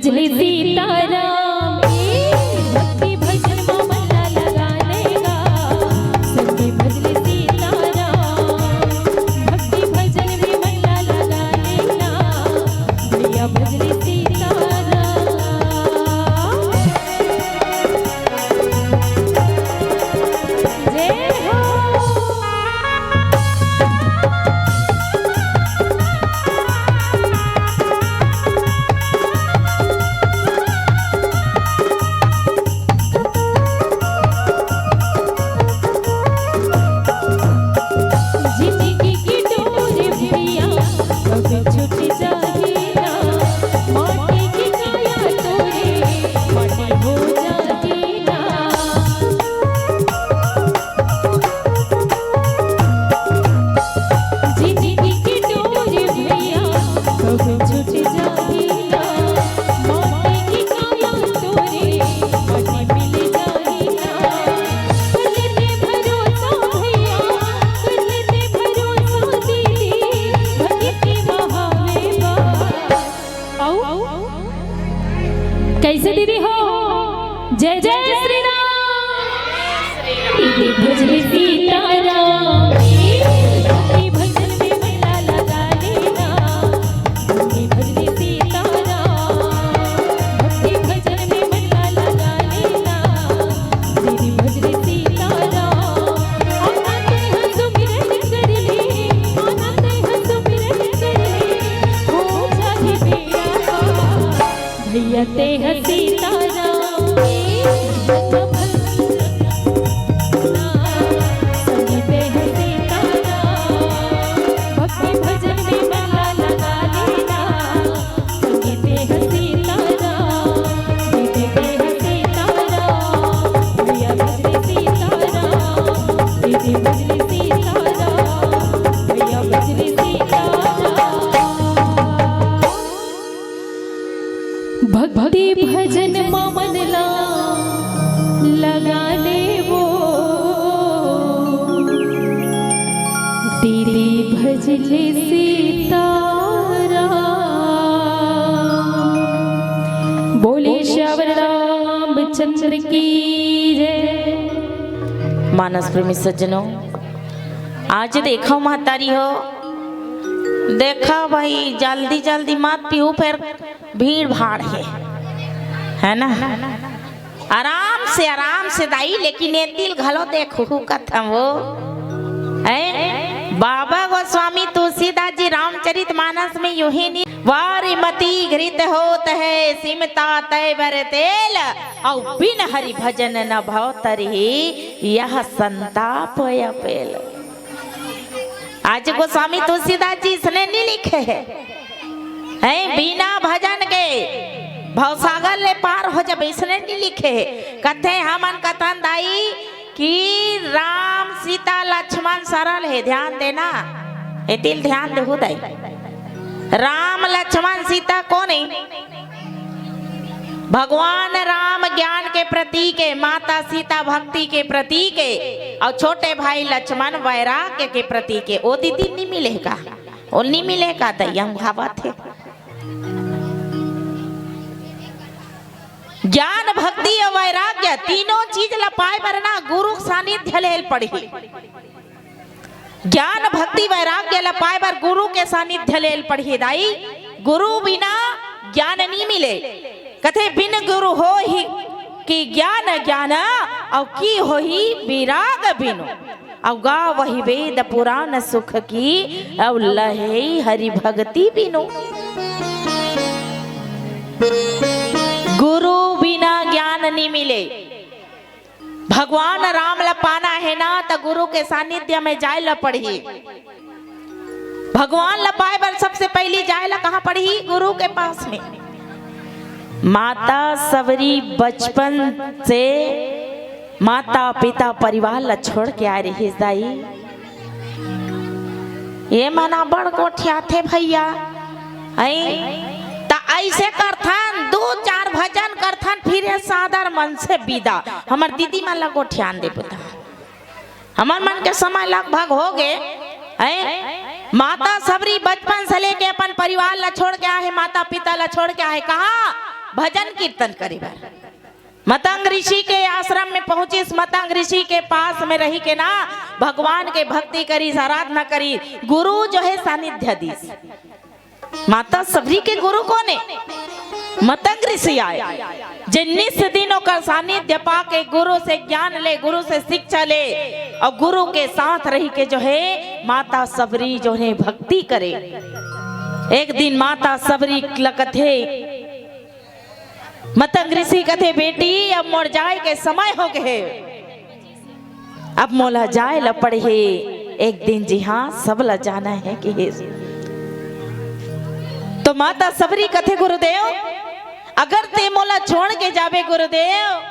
भजली सीताराम, ए, भक्ति भजन म मन ला लगा लेगा। संगे भजली सीताराम, भक्ति भजन में मन ला लगा लेगा। भैया भजली सीताराम। जय हो। जिंदगी की डोर भैया कब छूट जाही ना, माटी की काया तोरे माटी हो जाही ना। जिंदगी की डोर भैया कब छूट जाही ना, माटी की काया तोरे माटी मिल जाही ना। कर लेते भरोसा भैया, कर लेते भरोसा दीदी, भक्ति महावेवा। अउ कैसे दीदी हो? जय जय श्री राम। दीदी भजली सीताराम, दीदी भजन में मन ला लगा लेना। दीदी भजली सीताराम, भक्ति भजन में मन ला लगा लेना। दीदी भजली सीताराम, आना ते ह सुमिरन कर ले, आना ते ह सुमिरन कर ले, हो जाही बेड़ा पार। भैया ते ह सीताराम, संगी ते ह सीताराम, भक्ति भजन में मन लगा लेना। संगी ते ह सीताराम, दीदी ते ह सीताराम, भैया भजली सीताराम, दीदी भजली सीताराम, भैया भजली सीताराम। भक्ति भजन म मन ला लगा लेवो, दीदी भजली सीताराम। बोले सियावर रामचंद्र की जय। मानस प्रेमी सज्जनों, आज देखो महतारी हो, देखा भाई, जल्दी जल्दी मत पीहू, फेर भीड़ भाड़ हे, है ना? आराम से, आराम से दाई, लेकिन ए तिल घलो देखहू कथम वो। हैं? बाबा गोस्वामी तुलसीदास जी रामचरित मानस में यूं ही नहीं, वारिमति घृत होत है, सिमता तै बर तेल, अउ बिन हरि भजन न भव तरही, यह संताप अपेल। आज गोस्वामी तुलसीदास जी इसने नहीं लिखे हे, हैं, बिना भजन के भवसागर ले पार हो जाबे, इसने नहीं लिखे हे। कथे हमन कथन दाई कि राम, सीता, लक्ष्मण सरल हे, ध्यान देना, ए तिल ध्यान देहू दाई। राम, लक्ष्मण, सीता कोन हे? भगवान राम ज्ञान के प्रतीक हे, माता सीता भक्ति के प्रतीक हे, अउ छोटे भाई लक्ष्मण वैराग्य के प्रतीक हे। ओ दीदी नी मिले का? ओ नी मिले का? दइया भावत हे। ज्ञान, भक्ति अउ वैराग्य तीनों चीज ला पाए बर ना गुरु सानिध्य लेल पड़ही। ज्ञान, भक्ति, वैराग्य ल पाए बर गुरु के सानिध्य लेल पड़ही दाई। गुरु बिना ज्ञान नी मिले। कथे बिन गुरु होही की ज्ञान ज्ञान, अउ की होही विराग बिनु। अउ गावही वेद पुराण सुख की, अउ लहे हरि भक्ति बिनु। गुरु बिना ज्ञान नी मिले। भगवान राम ला पाना हे ना, त गुरु के सानिध्य में जाए ला पड़ही। भगवान ला पाए बर सबसे पहिली जाए ला कहाँ पड़ही? गुरु के पास में। माता सबरी बचपन से माता पिता परिवार ला छोड़ के आए रहिस दाई। ये मन अब्बड़ गोठियाथे भैया। ऐ, त ऐसे करथन, दू चार भजन करथन, फिर ये सादर मन से विदा। हमर दीदी मन ला गोठियान देबो त। हमर मन के समय लगभग हो गे। ऐ, माता सबरी बचपन से लेके अपन परिवार ला छोड़ के आहे, माता पिता ला छोड़ के आहे। कहाँ? भजन कीर्तन करे बर। मतंग ऋषि के आश्रम में पहुंचिस। मतंग ऋषि के पास में रही के ना भगवान के भक्ति करिस, आराधना करिस। गुरु जो हे सानिध्य दिस। माता सबरी के गुरु कोन हे? मतंग ऋषि आय, जे निस दिन ओकर सानिध्य पाके गुरु से ज्ञान ले, गुरु से शिक्षा ले, अउ गुरु के साथ रही के जो हे माता सबरी जो हे भक्ति करे। एक दिन माता सबरी ल कथे, मतंग ऋषि कथे, "बेटी, अब मोर जाय के समय हो गे हे, अब मोला जाय ल पड़ही, एक दिन जी हाँ सब ल जाना हे," किहिस। तो माता सबरी कथे, "गुरुदेव, अगर तें मोला छोड़ के जाबे गुरुदेव,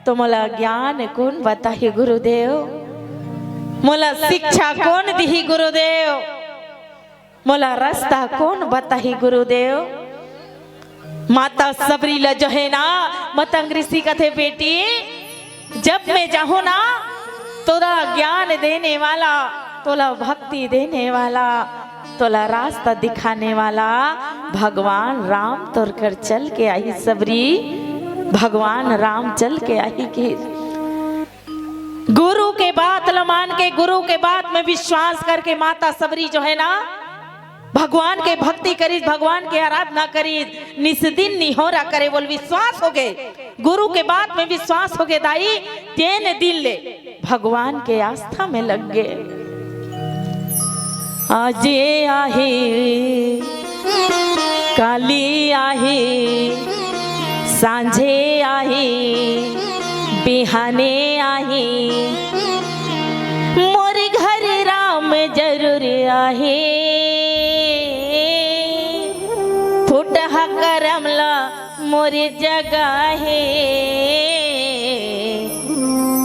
तो मोला ज्ञान कोन बताही गुरुदेव, मोला शिक्षा कोन दिही गुरुदेव, मोला रस्ता कोन बताही गुरुदेव?" माता सबरी ल जो हे ना मतंग ऋषि कथे, "बेटी, जब मैं जाहूं ना, तोला ज्ञान देने वाला, तोला भक्ति देने वाला, तोला रास्ता दिखाने वाला भगवान राम तोर कर चल के आही सबरी, भगवान राम चल के आही," किहिस। गुरु के बात ल मान के, गुरु के बात में विश्वास करके माता सबरी जो हे ना भगवान के भक्ति करिस, भगवान के आराधना करिस, निस दिन निहोरा करे, बोल विश्वास हो गे, गुरु के बात में विश्वास हो गे दाई, तेन दिन ले भगवान के आस्था में लग गे। आजे आही, काली आही, सांझे आही, बिहाने आही, मोर घर राम जरूर आही। फुटहा करम ला मोर जगाहे,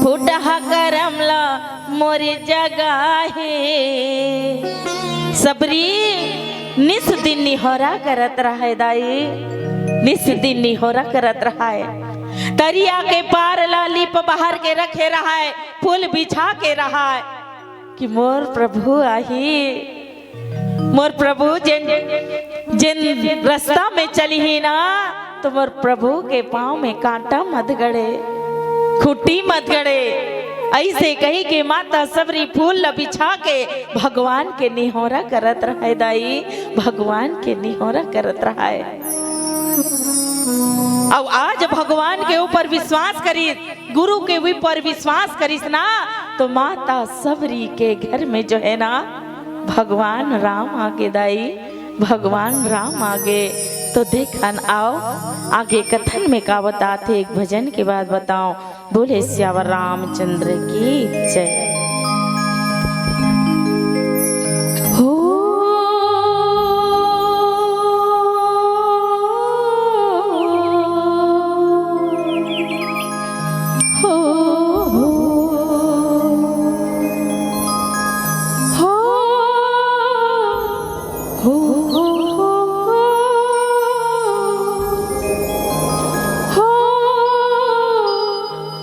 फुटहा करम ला मोर जगाहे। सबरी निस दिन निहोरा करत रहय दाई, निस दिन निहोरा करत रहय। तरिया के पार ला लीप बहार के रखे रहय, फूल बिछा के रहय कि मोर प्रभु आही, मोर प्रभु जेन, जेन रस्ता में चलही ना, तो मोर प्रभु के पाँव में कांटा मत गड़े, खूंटी मत गड़े। अइसे कहि के माता सबरी फूल ल बिछा के भगवान के निहोरा करत रहय दाई, भगवान के निहोरा करत रहय। अउ आज भगवान के ऊपर विश्वास करिस, गुरु के ऊपर विश्वास करिस ना, तो माता सबरी के घर में जो हे ना, भगवान राम आगे दाई, भगवान राम आगे। तो देखन आव, आगे कथन में का बतात हे, एक भजन के बाद बताव। बोले सियावर रामचंद्र की जय। हो, हो, हो, हो, हो, हो,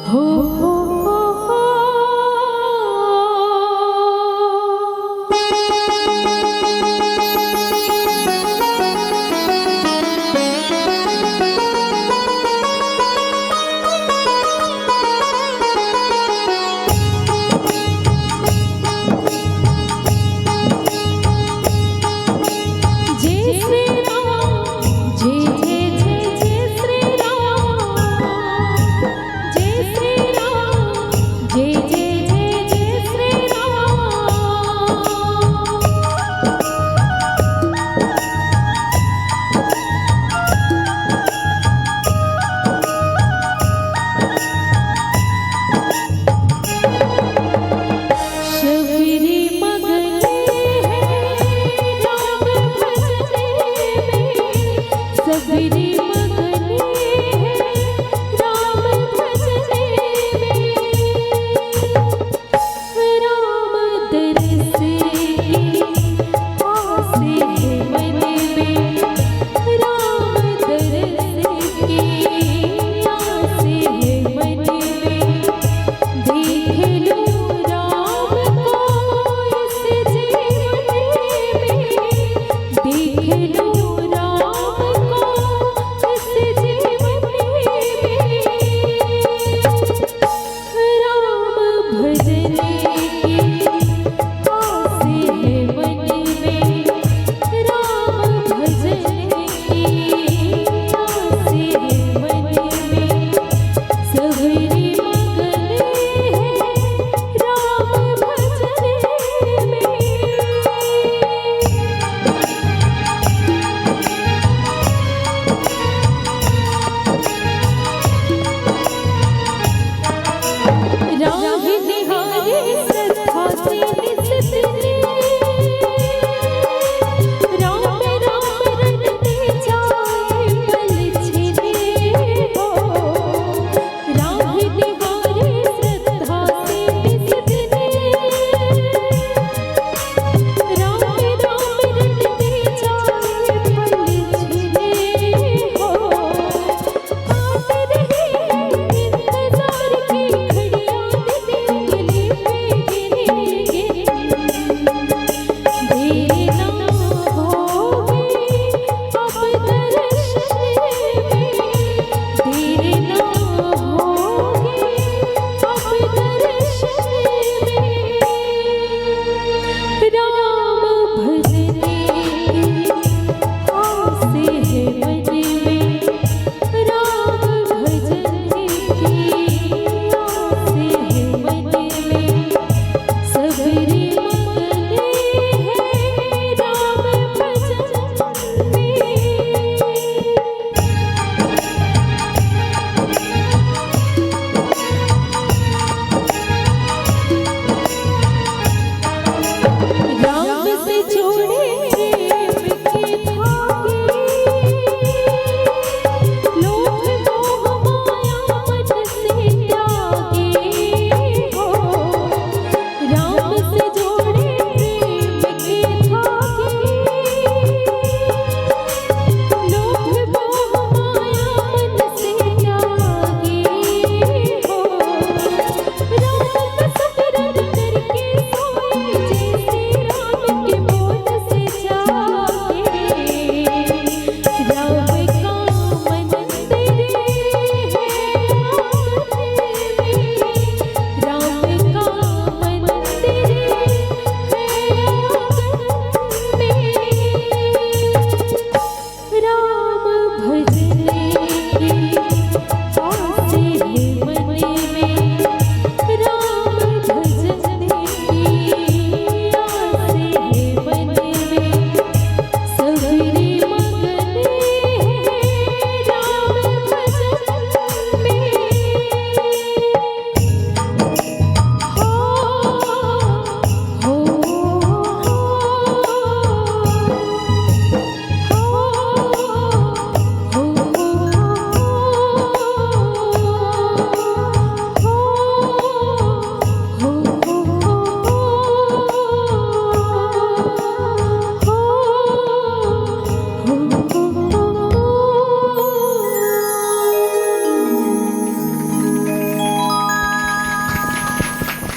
हो, हो, हो, हो।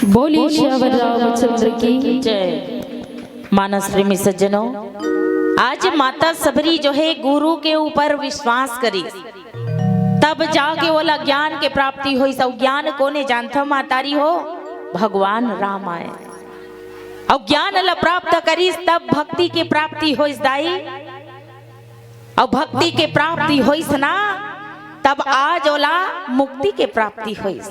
बोलिए सियावर रामचंद्र की जय। मानस प्रेमी सज्जनों, आज माता सबरी जो है गुरु के ऊपर विश्वास करिस, तब जाके ओला ज्ञान के प्राप्ति होइस। अउ ज्ञान कोने जानथव मातारी हो? भगवान राम आय। अउ ज्ञान ला प्राप्त करिस, तब भक्ति के प्राप्ति होइस दाई। अउ भक्ति के प्राप्ति होइस ना, तब आज ओला मुक्ति के प्राप्ति होइस।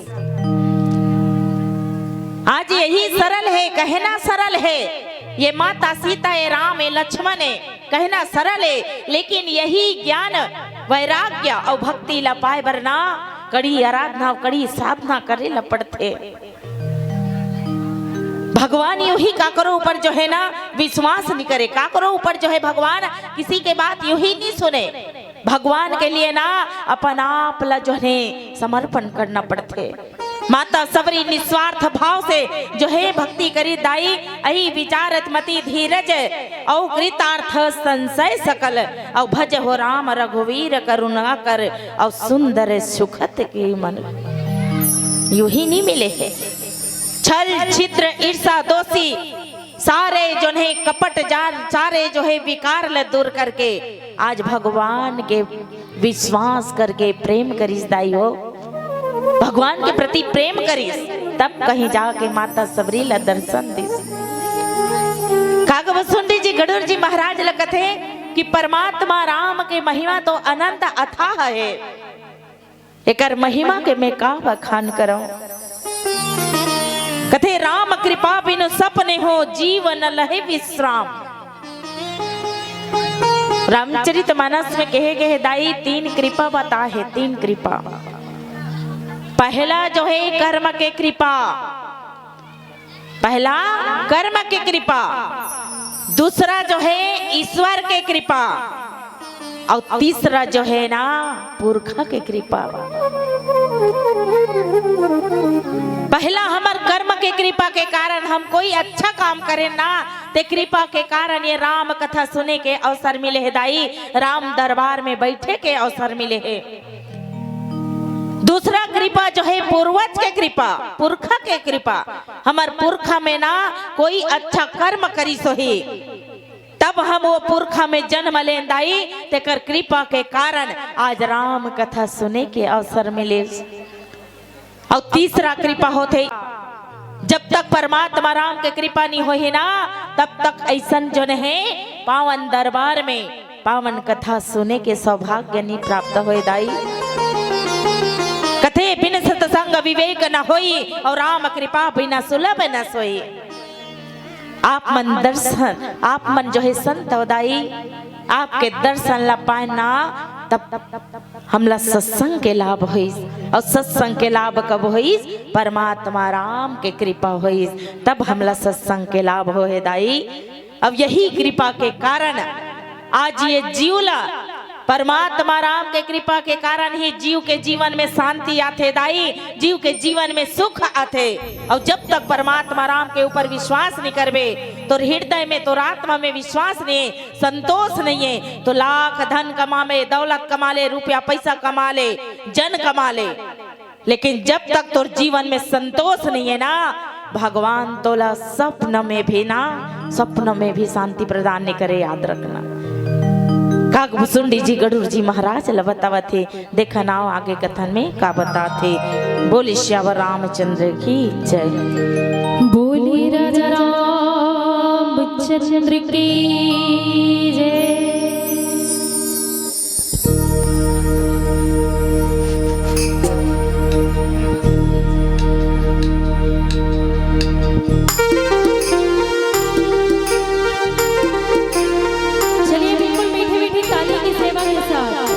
आज यही सरल हे, कहना सरल हे। ये माता सीता, ये राम, ये लक्ष्मण हे, कहना सरल हे, लेकिन यही ज्ञान, वैराग्य अउ भक्ति ला पाए बर ना कड़ी आराधना, कड़ी साधना करे ला पड़थे। भगवान यूही काकरो ऊपर जो है ना विश्वास नहीं करे, काकरो ऊपर जो है भगवान किसी के बात यूही नहीं सुने। भगवान के लिए ना अपन आप ला जो है समर्पण करना पड़थे। माता सबरी निस्वार्थ भाव से जो है भक्ति करी दाई, अही विचारत मति धीरज अउ कृतार्थ संशय सकल, अउ भज हो राम रघुवीर करुणा कर, अउ सुंदर सुखत के मन। यूही नहीं मिले हे। छल छिद्र ईर्षा दोषी सारे जो है कपट जान, सारे जो है विकार ले दूर करके आज भगवान के विश्वास करके प्रेम करिस दाई हो, भगवान के प्रति प्रेम करिस, तब कहीं जाके माता सबरी ला दर्शन दिस। काग भुसुंडी जी गड़ूर जी महाराज ल कथे कि परमात्मा राम के महिमा तो अनंत अथाह हे, एकर महिमा के मैं का बखान करंव। कथे राम कृपा बिनु सपने हो, जीवन लहे विश्राम। रामचरित मानस में कहे गए दाई तीन कृपा बताए हे, तीन कृपा। पहला जो है कर्म के कृपा, पहला कर्म के कृपा, दूसरा जो है ईश्वर के कृपा, अउ तीसरा जो है ना पुरखा के कृपा। पहला हमर कर्म के कृपा के कारण हम कोई अच्छा काम करेन ना, ते कृपा के कारण ये राम कथा सुने के अवसर मिले हे दाई, राम दरबार में बैठे के अवसर मिले हे। दूसरा कृपा जो है पूर्वज के कृपा, पुरखा के कृपा। हमर पुरखा में ना कोई अच्छा कर्म करिस होही, तब हम वो पुरखा में जन्म लेन दाई, तेकर कृपा के कारण आज राम कथा सुने के अवसर मिले। अउ तीसरा कृपा होथे, जब तक परमात्मा राम के कृपा नहीं होही ना, तब तक ऐसन जो नहीं पावन दरबार में पावन कथा सुने के सौभाग्य नहीं प्राप्त होए दाई। कथे बिन सत्संग विवेक न होई, अउ राम कृपा बिना सुलभ न सोई। आप मन दर्शन, आप मन जो है संत हो दाई, आपके दर्शन ला पाए ना, तब हमला सत्संग के लाभ होइस। अउ सत्संग के लाभ कब होइस? परमात्मा राम के कृपा होइस, तब हमला सत्संग के लाभ होए दाई। अब यही कृपा के कारण आज ये जीव ला, परमात्मा राम के कृपा के कारण ही जीव के जीवन में शांति आथे दाई, जीव के जीवन में सुख आथे। अउ जब तक परमात्मा राम के ऊपर विश्वास नहीं करबे, तोर हृदय में, तोर आत्मा में विश्वास नहीं, संतोष नहीं है, तो लाख धन कमा ले, दौलत कमा ले, रुपया पैसा कमा ले, जन कमा ले, लेकिन जब तक तोर जीवन में संतोष नहीं है ना, भगवान तोला सपन में भी ना, सपन में भी शांति प्रदान नहीं करे, याद रखना। काग भुसुंडी जी गड़ूर जी महाराज ल बतावत हे, देखना आगे कथन में का बताथे। बोले सियावर रामचंद्र की जय। बोले राजा रामचंद्र की जय। चलिए, बिल्कुल मीठी मीठी ताली की सेवा के साथ।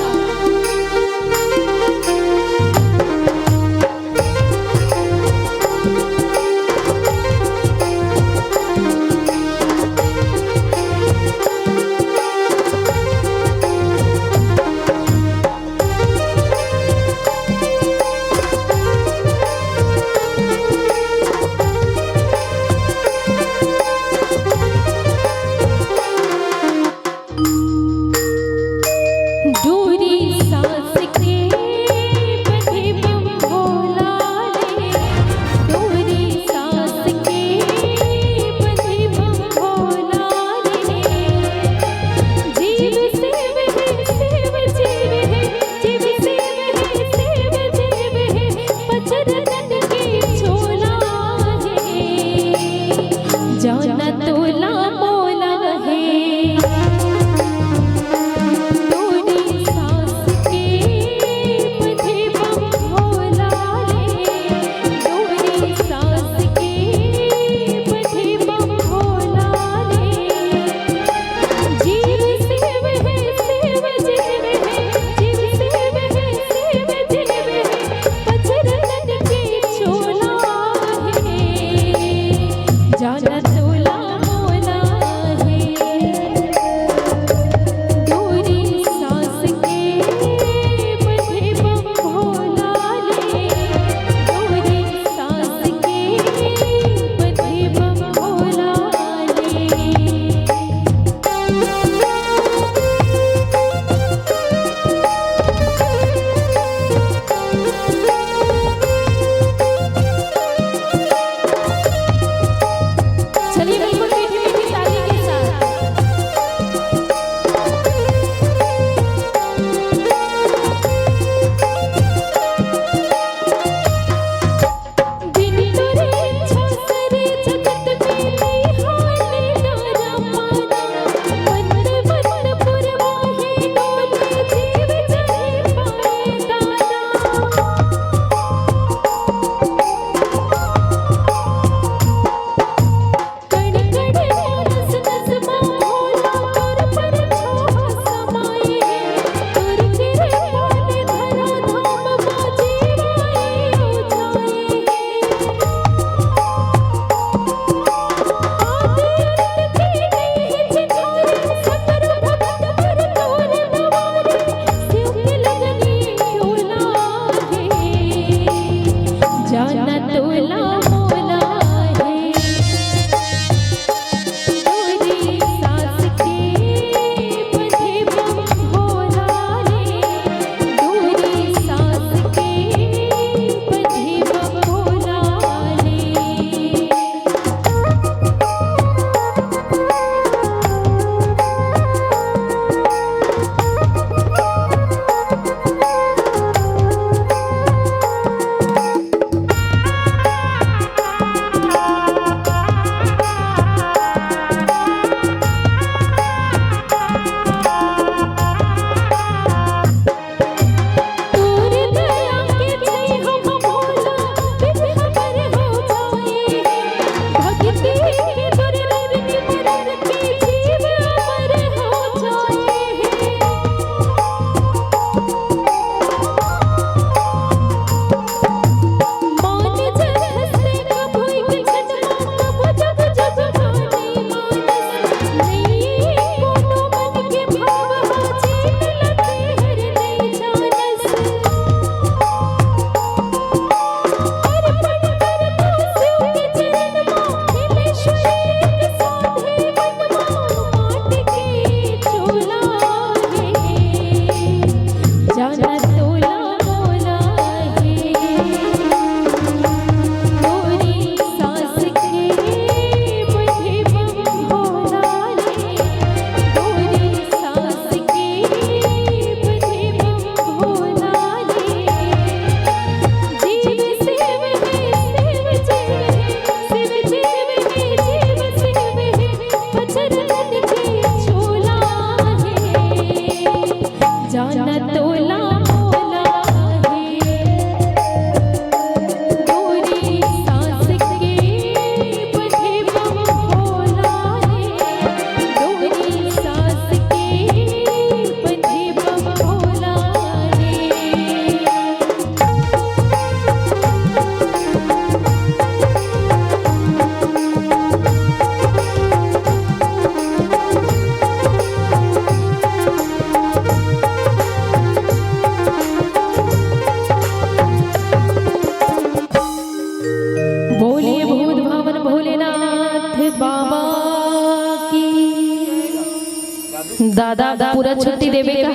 दादा, पूरा छुट्टी देबे का?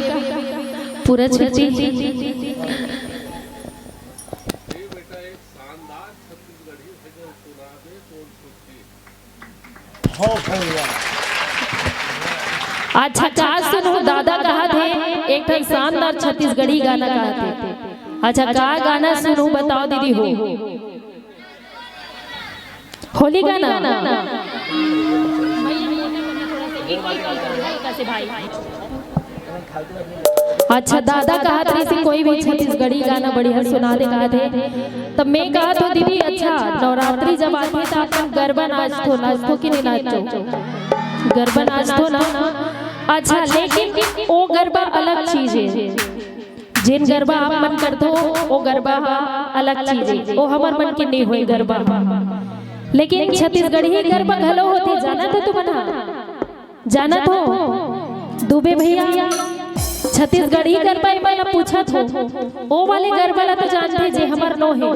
पूरा छुट्टी। अच्छा, का सुनहूं, दादा कहत हे, एक ठन शानदार छत्तीसगढ़ी गाना कहत हे। अच्छा, का गाना सुनहूं, बताओ दीदी हो। होली गाना। अच्छा, दादा कहत रहिस हे कोई भी छत्तीसगढ़ी गाना बढ़िया सुना दे कहत हे। तब मैं कहत हों दीदी, अच्छा, नवरात्रि जब आथे त अपन गरबा नाचथो, नाचथो कि नहीं नाचथो? गरबा नाचथो ना? अच्छा, लेकिन ओ गरबा अलग चीज हे। जेन गरबा आप मन करथो, ओ गरबा ह अलग चीज हे, ओ हमर मन के नइ होय गरबा ह। लेकिन छत्तीसगढ़ी गरबा घलो होथे, जानत हो तुमन ह? जानत हो? दुबे भैया, छत्तीसगढ़ी गरबा एमन ला पूछत हो, ओ वाले गरबा ला तो जानथे जे हमर नो हे,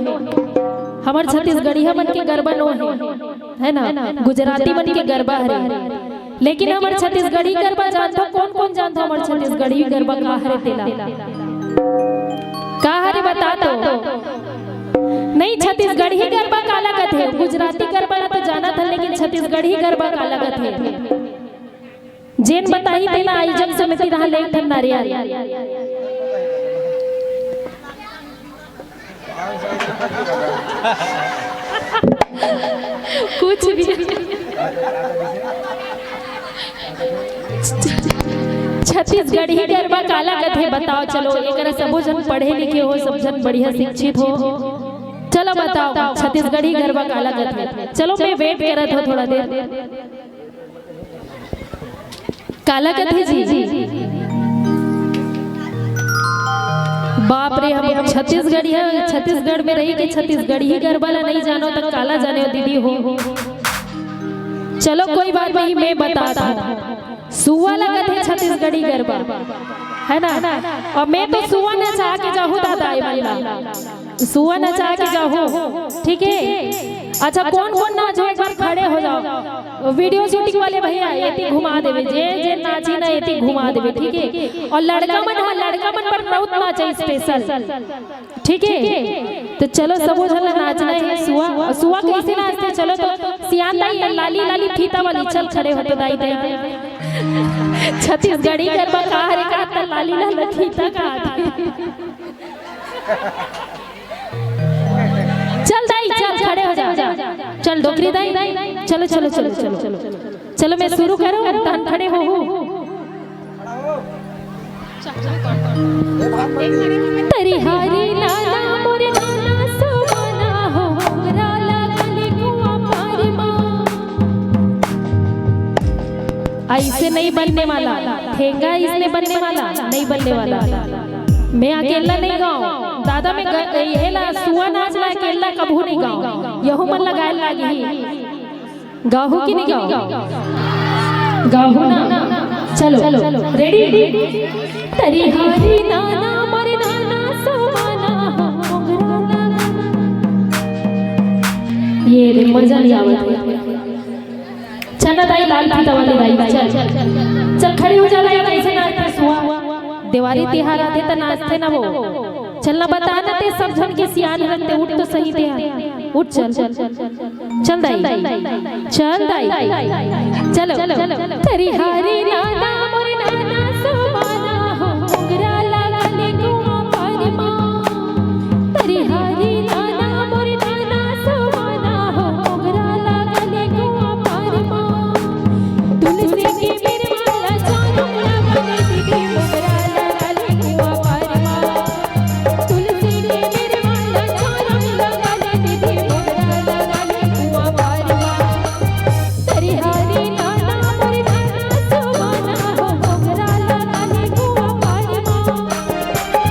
हमर छत्तीसगढ़िया मन के गरबा नो हे, है ना? गुजराती मन के गरबा हरे। लेकिन हमर छत्तीसगढ़ी गरबा जानथो, कोन कोन जानथो हमर छत्तीसगढ़ी गरबा का हरे तेला? का हरे बता तो। नहीं, छत्तीसगढ़ी गरबा काला कथे? गुजराती गरबा ला तो जानत हन, लेकिन छत्तीसगढ़ी गरबा काला कथे? जेन बताही तेला आयोजक समिति डहार ले एक ठन नारियल। कुछ भी। छत्तीसगढ़ी गरबा काला कथे बताओ? चलो, एकरा सबो झन पढ़े लिखे हो, सब झन बढ़िया शिक्षित हो। चलो बताओ, छत्तीसगढ़ी गरबा काला कथे? चलो, मैं वेट करत हो थोड़ा देर। काला कथे जी? बाप रे, हम छत्तीसगढ़िया, छत्तीसगढ़ में रही के छत्तीसगढ़ी गरबा ला नहीं जानो त काला जाने हो दीदी हो। चलो कोई बात नहीं, मैं बतात हूँ। सुआ ला कथे छत्तीसगढ़ी गरबा, है ना? अउ मैं तो सुआ नचा के जाहूँ दादा ए मन ला। सुआ नचा के जाहूँ, ठीक है? अच्छा, कोन कोन नाचहू, एक बार खड़े हो जाओ। वीडियो शूटिंग वाले भैया, एती घुमा देबे, जे जे नाचही ना, एती घुमा देबे, ठीक है? अउ लड़का मन, हाँ, लड़का मन बर राउत नाचा स्पेशल, ठीक है? तो चलो, सबो झन ला नाचना है। सुआ, सुआ कैसे नाचथे? चलो तो सियान दाई, लाली लाली फीता वाली, चल खड़े हो तो दाई दाई। छत्तीसगढ़ी गरबा का हरे का, त लाली लाली फीता का आथे। चल दाई, चल, खड़े हो जा। चल डोकरी दाई, चलो, चलो, चलो, चलो, चलो। चलो, मैं शुरू करूँ, तहन खड़े हो। तरिहारी नाना मोर नाना सुमना हो, मोंगरा लागल कुआं पार मा। ऐसे नहीं बनने वाला, ठेंगा इसने बनने वाला, नहीं बनने वाला। मैं अकेला नहीं गाऊं दादा, मैं ग-, ये ला सुआ नाच ला अकेला कभू नहीं गाऊं, यहू मन लगाए लागी। गाहू कि नहीं गाहू? गाहू ना? चलो, रेडी? तरिहारी नाना मोर नाना सुमना हो, मोंगरा लागल। ये रे, मजा नहीं आवत है। चल ना दाई, लाल फीता वाली दाई, चल। चल, खड़ी हो जा दाई, कैसे नाचथे सुआ? देवारी तिहार आथे त नाचथे ना वो। चल ना, बता ना, ते सब झन के सियान हन ते, उठ तो सही ते। उठ, चल। चल दाई, चल दाई, चलो। तरिहारी नाना मोर नाना सुमना हो, मोंगरा लागल कुआं पार मा। तरिहारी नाना मोर नाना सुमना हो, मोंगरा लागल कुआं पार मा। तुलसी के बेर माला चारों लगाले दीदी, मोंगरा लागल कुआं पार मा। तुलसी के बेर माला चारों लगाले दीदी, मोंगरा लागल कुआं पार मा। तरिहारी नाना मोर नाना सुमना हो, मोंगरा लागल कुआं पार मा।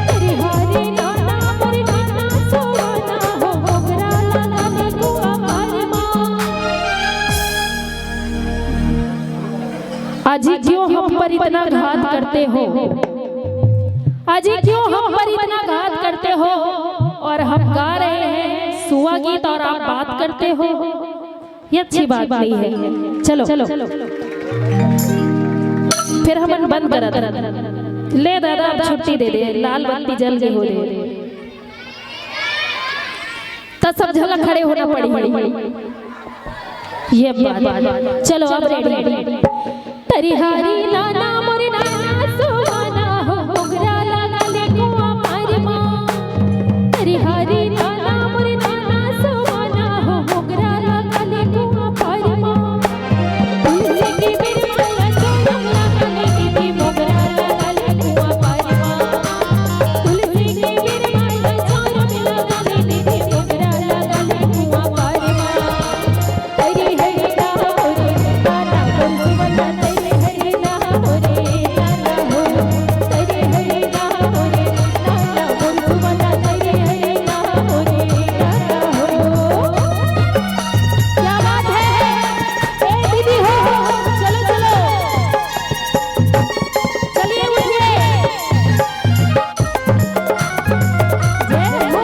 तरिहारी नाना मोर नाना सुमना हो, मोंगरा लागल कुआं पार मा। अजी क्यों हम पर इतना घात करते हो? अजी क्यों हम पर इतना घात करते हो? और हम गा रहे हैं सुआ गीत और आप बात करते हो, ये अच्छी बात नहीं है। चलो, चलो। फिर हमन बंद करत। ले दादा, अब छुट्टी दे दे, लाल बत्ती जल गे हो दे। त सब झन ला खड़े होना पड़ही। ये बात। चलो, अब रेडी। तरिहारी नाना मोरे नाना सुहाना हो, मोगरा लगा ले कुआं पार मा। तरिहारी नाना मोरे नाना सुहाना हो, मोगरा लगा ले कुआं पार मा। तुलसी के बिरवा ला चोरम लगा ले दीदी, मोगरा लगा ले कुआं पार मा। तुलसी के बिरवा ला चोरम लगा ले दीदी, मोगरा लगा ले कुआं पार मा। क्या बात है? ए दीदी, हो, हो, हो, चलो, चलो। चलिए, उठिए। जय हो।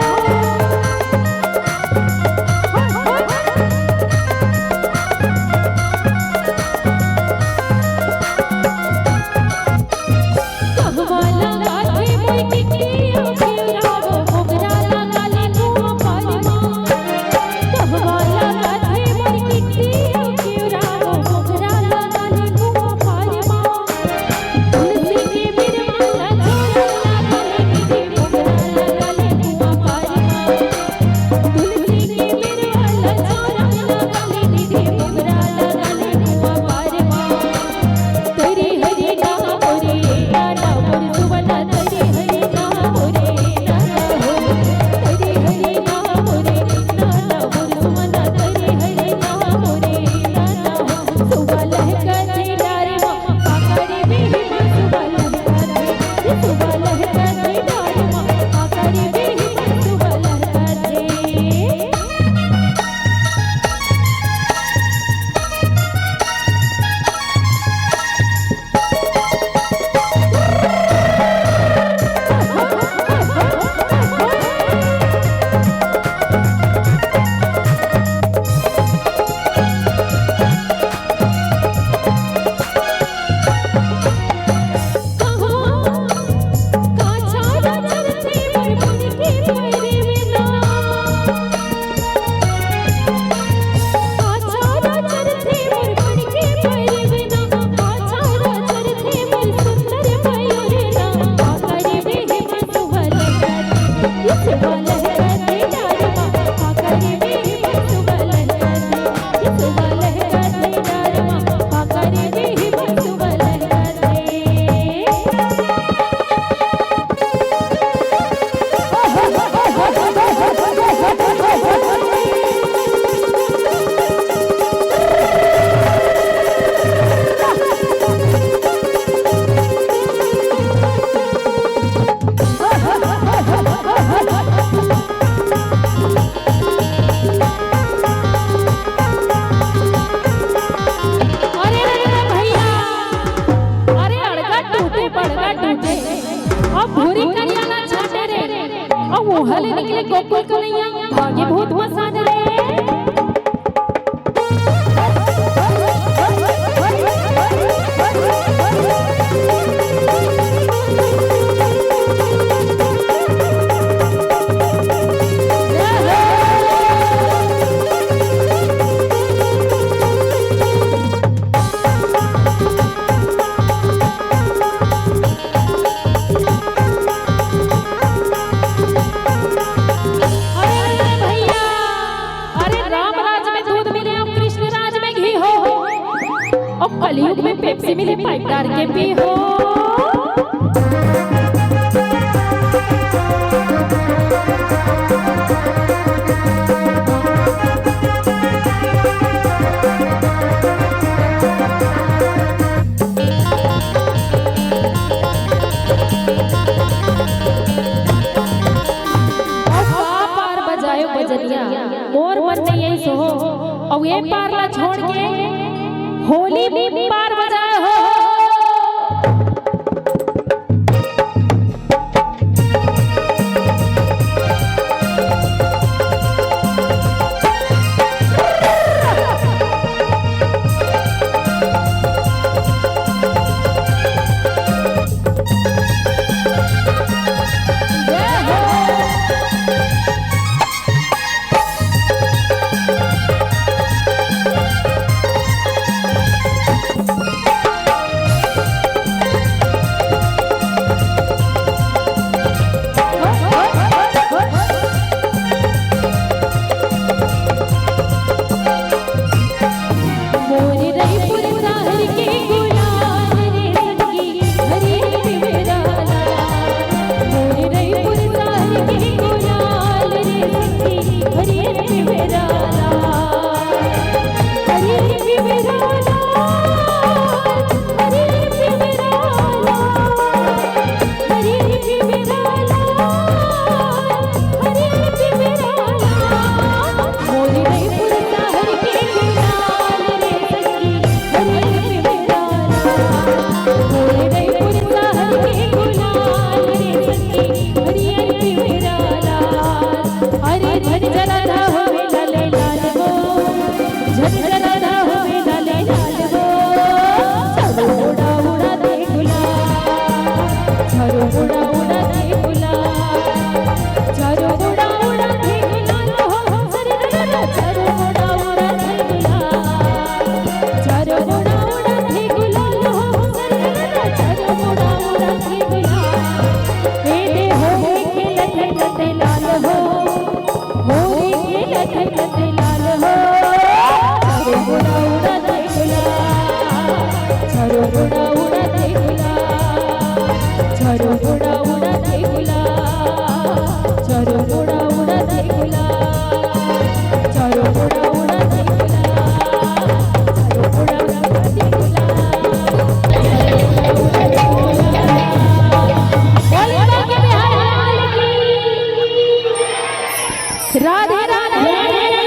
अरे, अरे, अरे भैया, अरे अड़गा टूटे, बड़गा टूटे, अब भूरी करिया ना छाटे रे, अब ओहले निकले गोकुल कन्हैया, भागे भूत मसान रे। अरे, अरे भैया, अरे राम राज में दूध मिले अउ कृष्ण राज में घी हो, अउ कलयुग में पेप्सी मिले, पाइप डार के पी हो। अउ का पार बजायो बजनिया, मोर मन नइ आइस हो। अउ ए पार ला छोड़ के होली पार बजायो हो। अरे झट जरा धा होवे लाले लाल हो, झट जरा धा होवे लाले लाल हो। चारो उड़ा उड़ा दे गुलाल, चारो उड़ा उड़ा दे गुलाल, चारो उड़ा उड़ा दे गुलाल हो। अरे रे रे रे, चारो उड़ा उड़ा दे गुलाल, चारो उड़ा उड़ा दे गुलाल हो। अरे रे रे रे, चारो उड़ा उड़ा दे गुलाल। ए दे हो, ए खेलत खेलत लाल हो। होरी खेलत खेलत लाल हो। चारो उड़ा उड़ा दे गुलाल, चारो उड़ा उड़ा दे गुलाल, चारो उड़ा उड़ा दे गुलाल, चारो उड़ा उड़ा दे गुलाल, चारो उड़ा उड़ा दे गुलाल, चारो उड़ा उड़ा दे गुलाल। बोले बांके बिहारी लाल की। राधे राधे।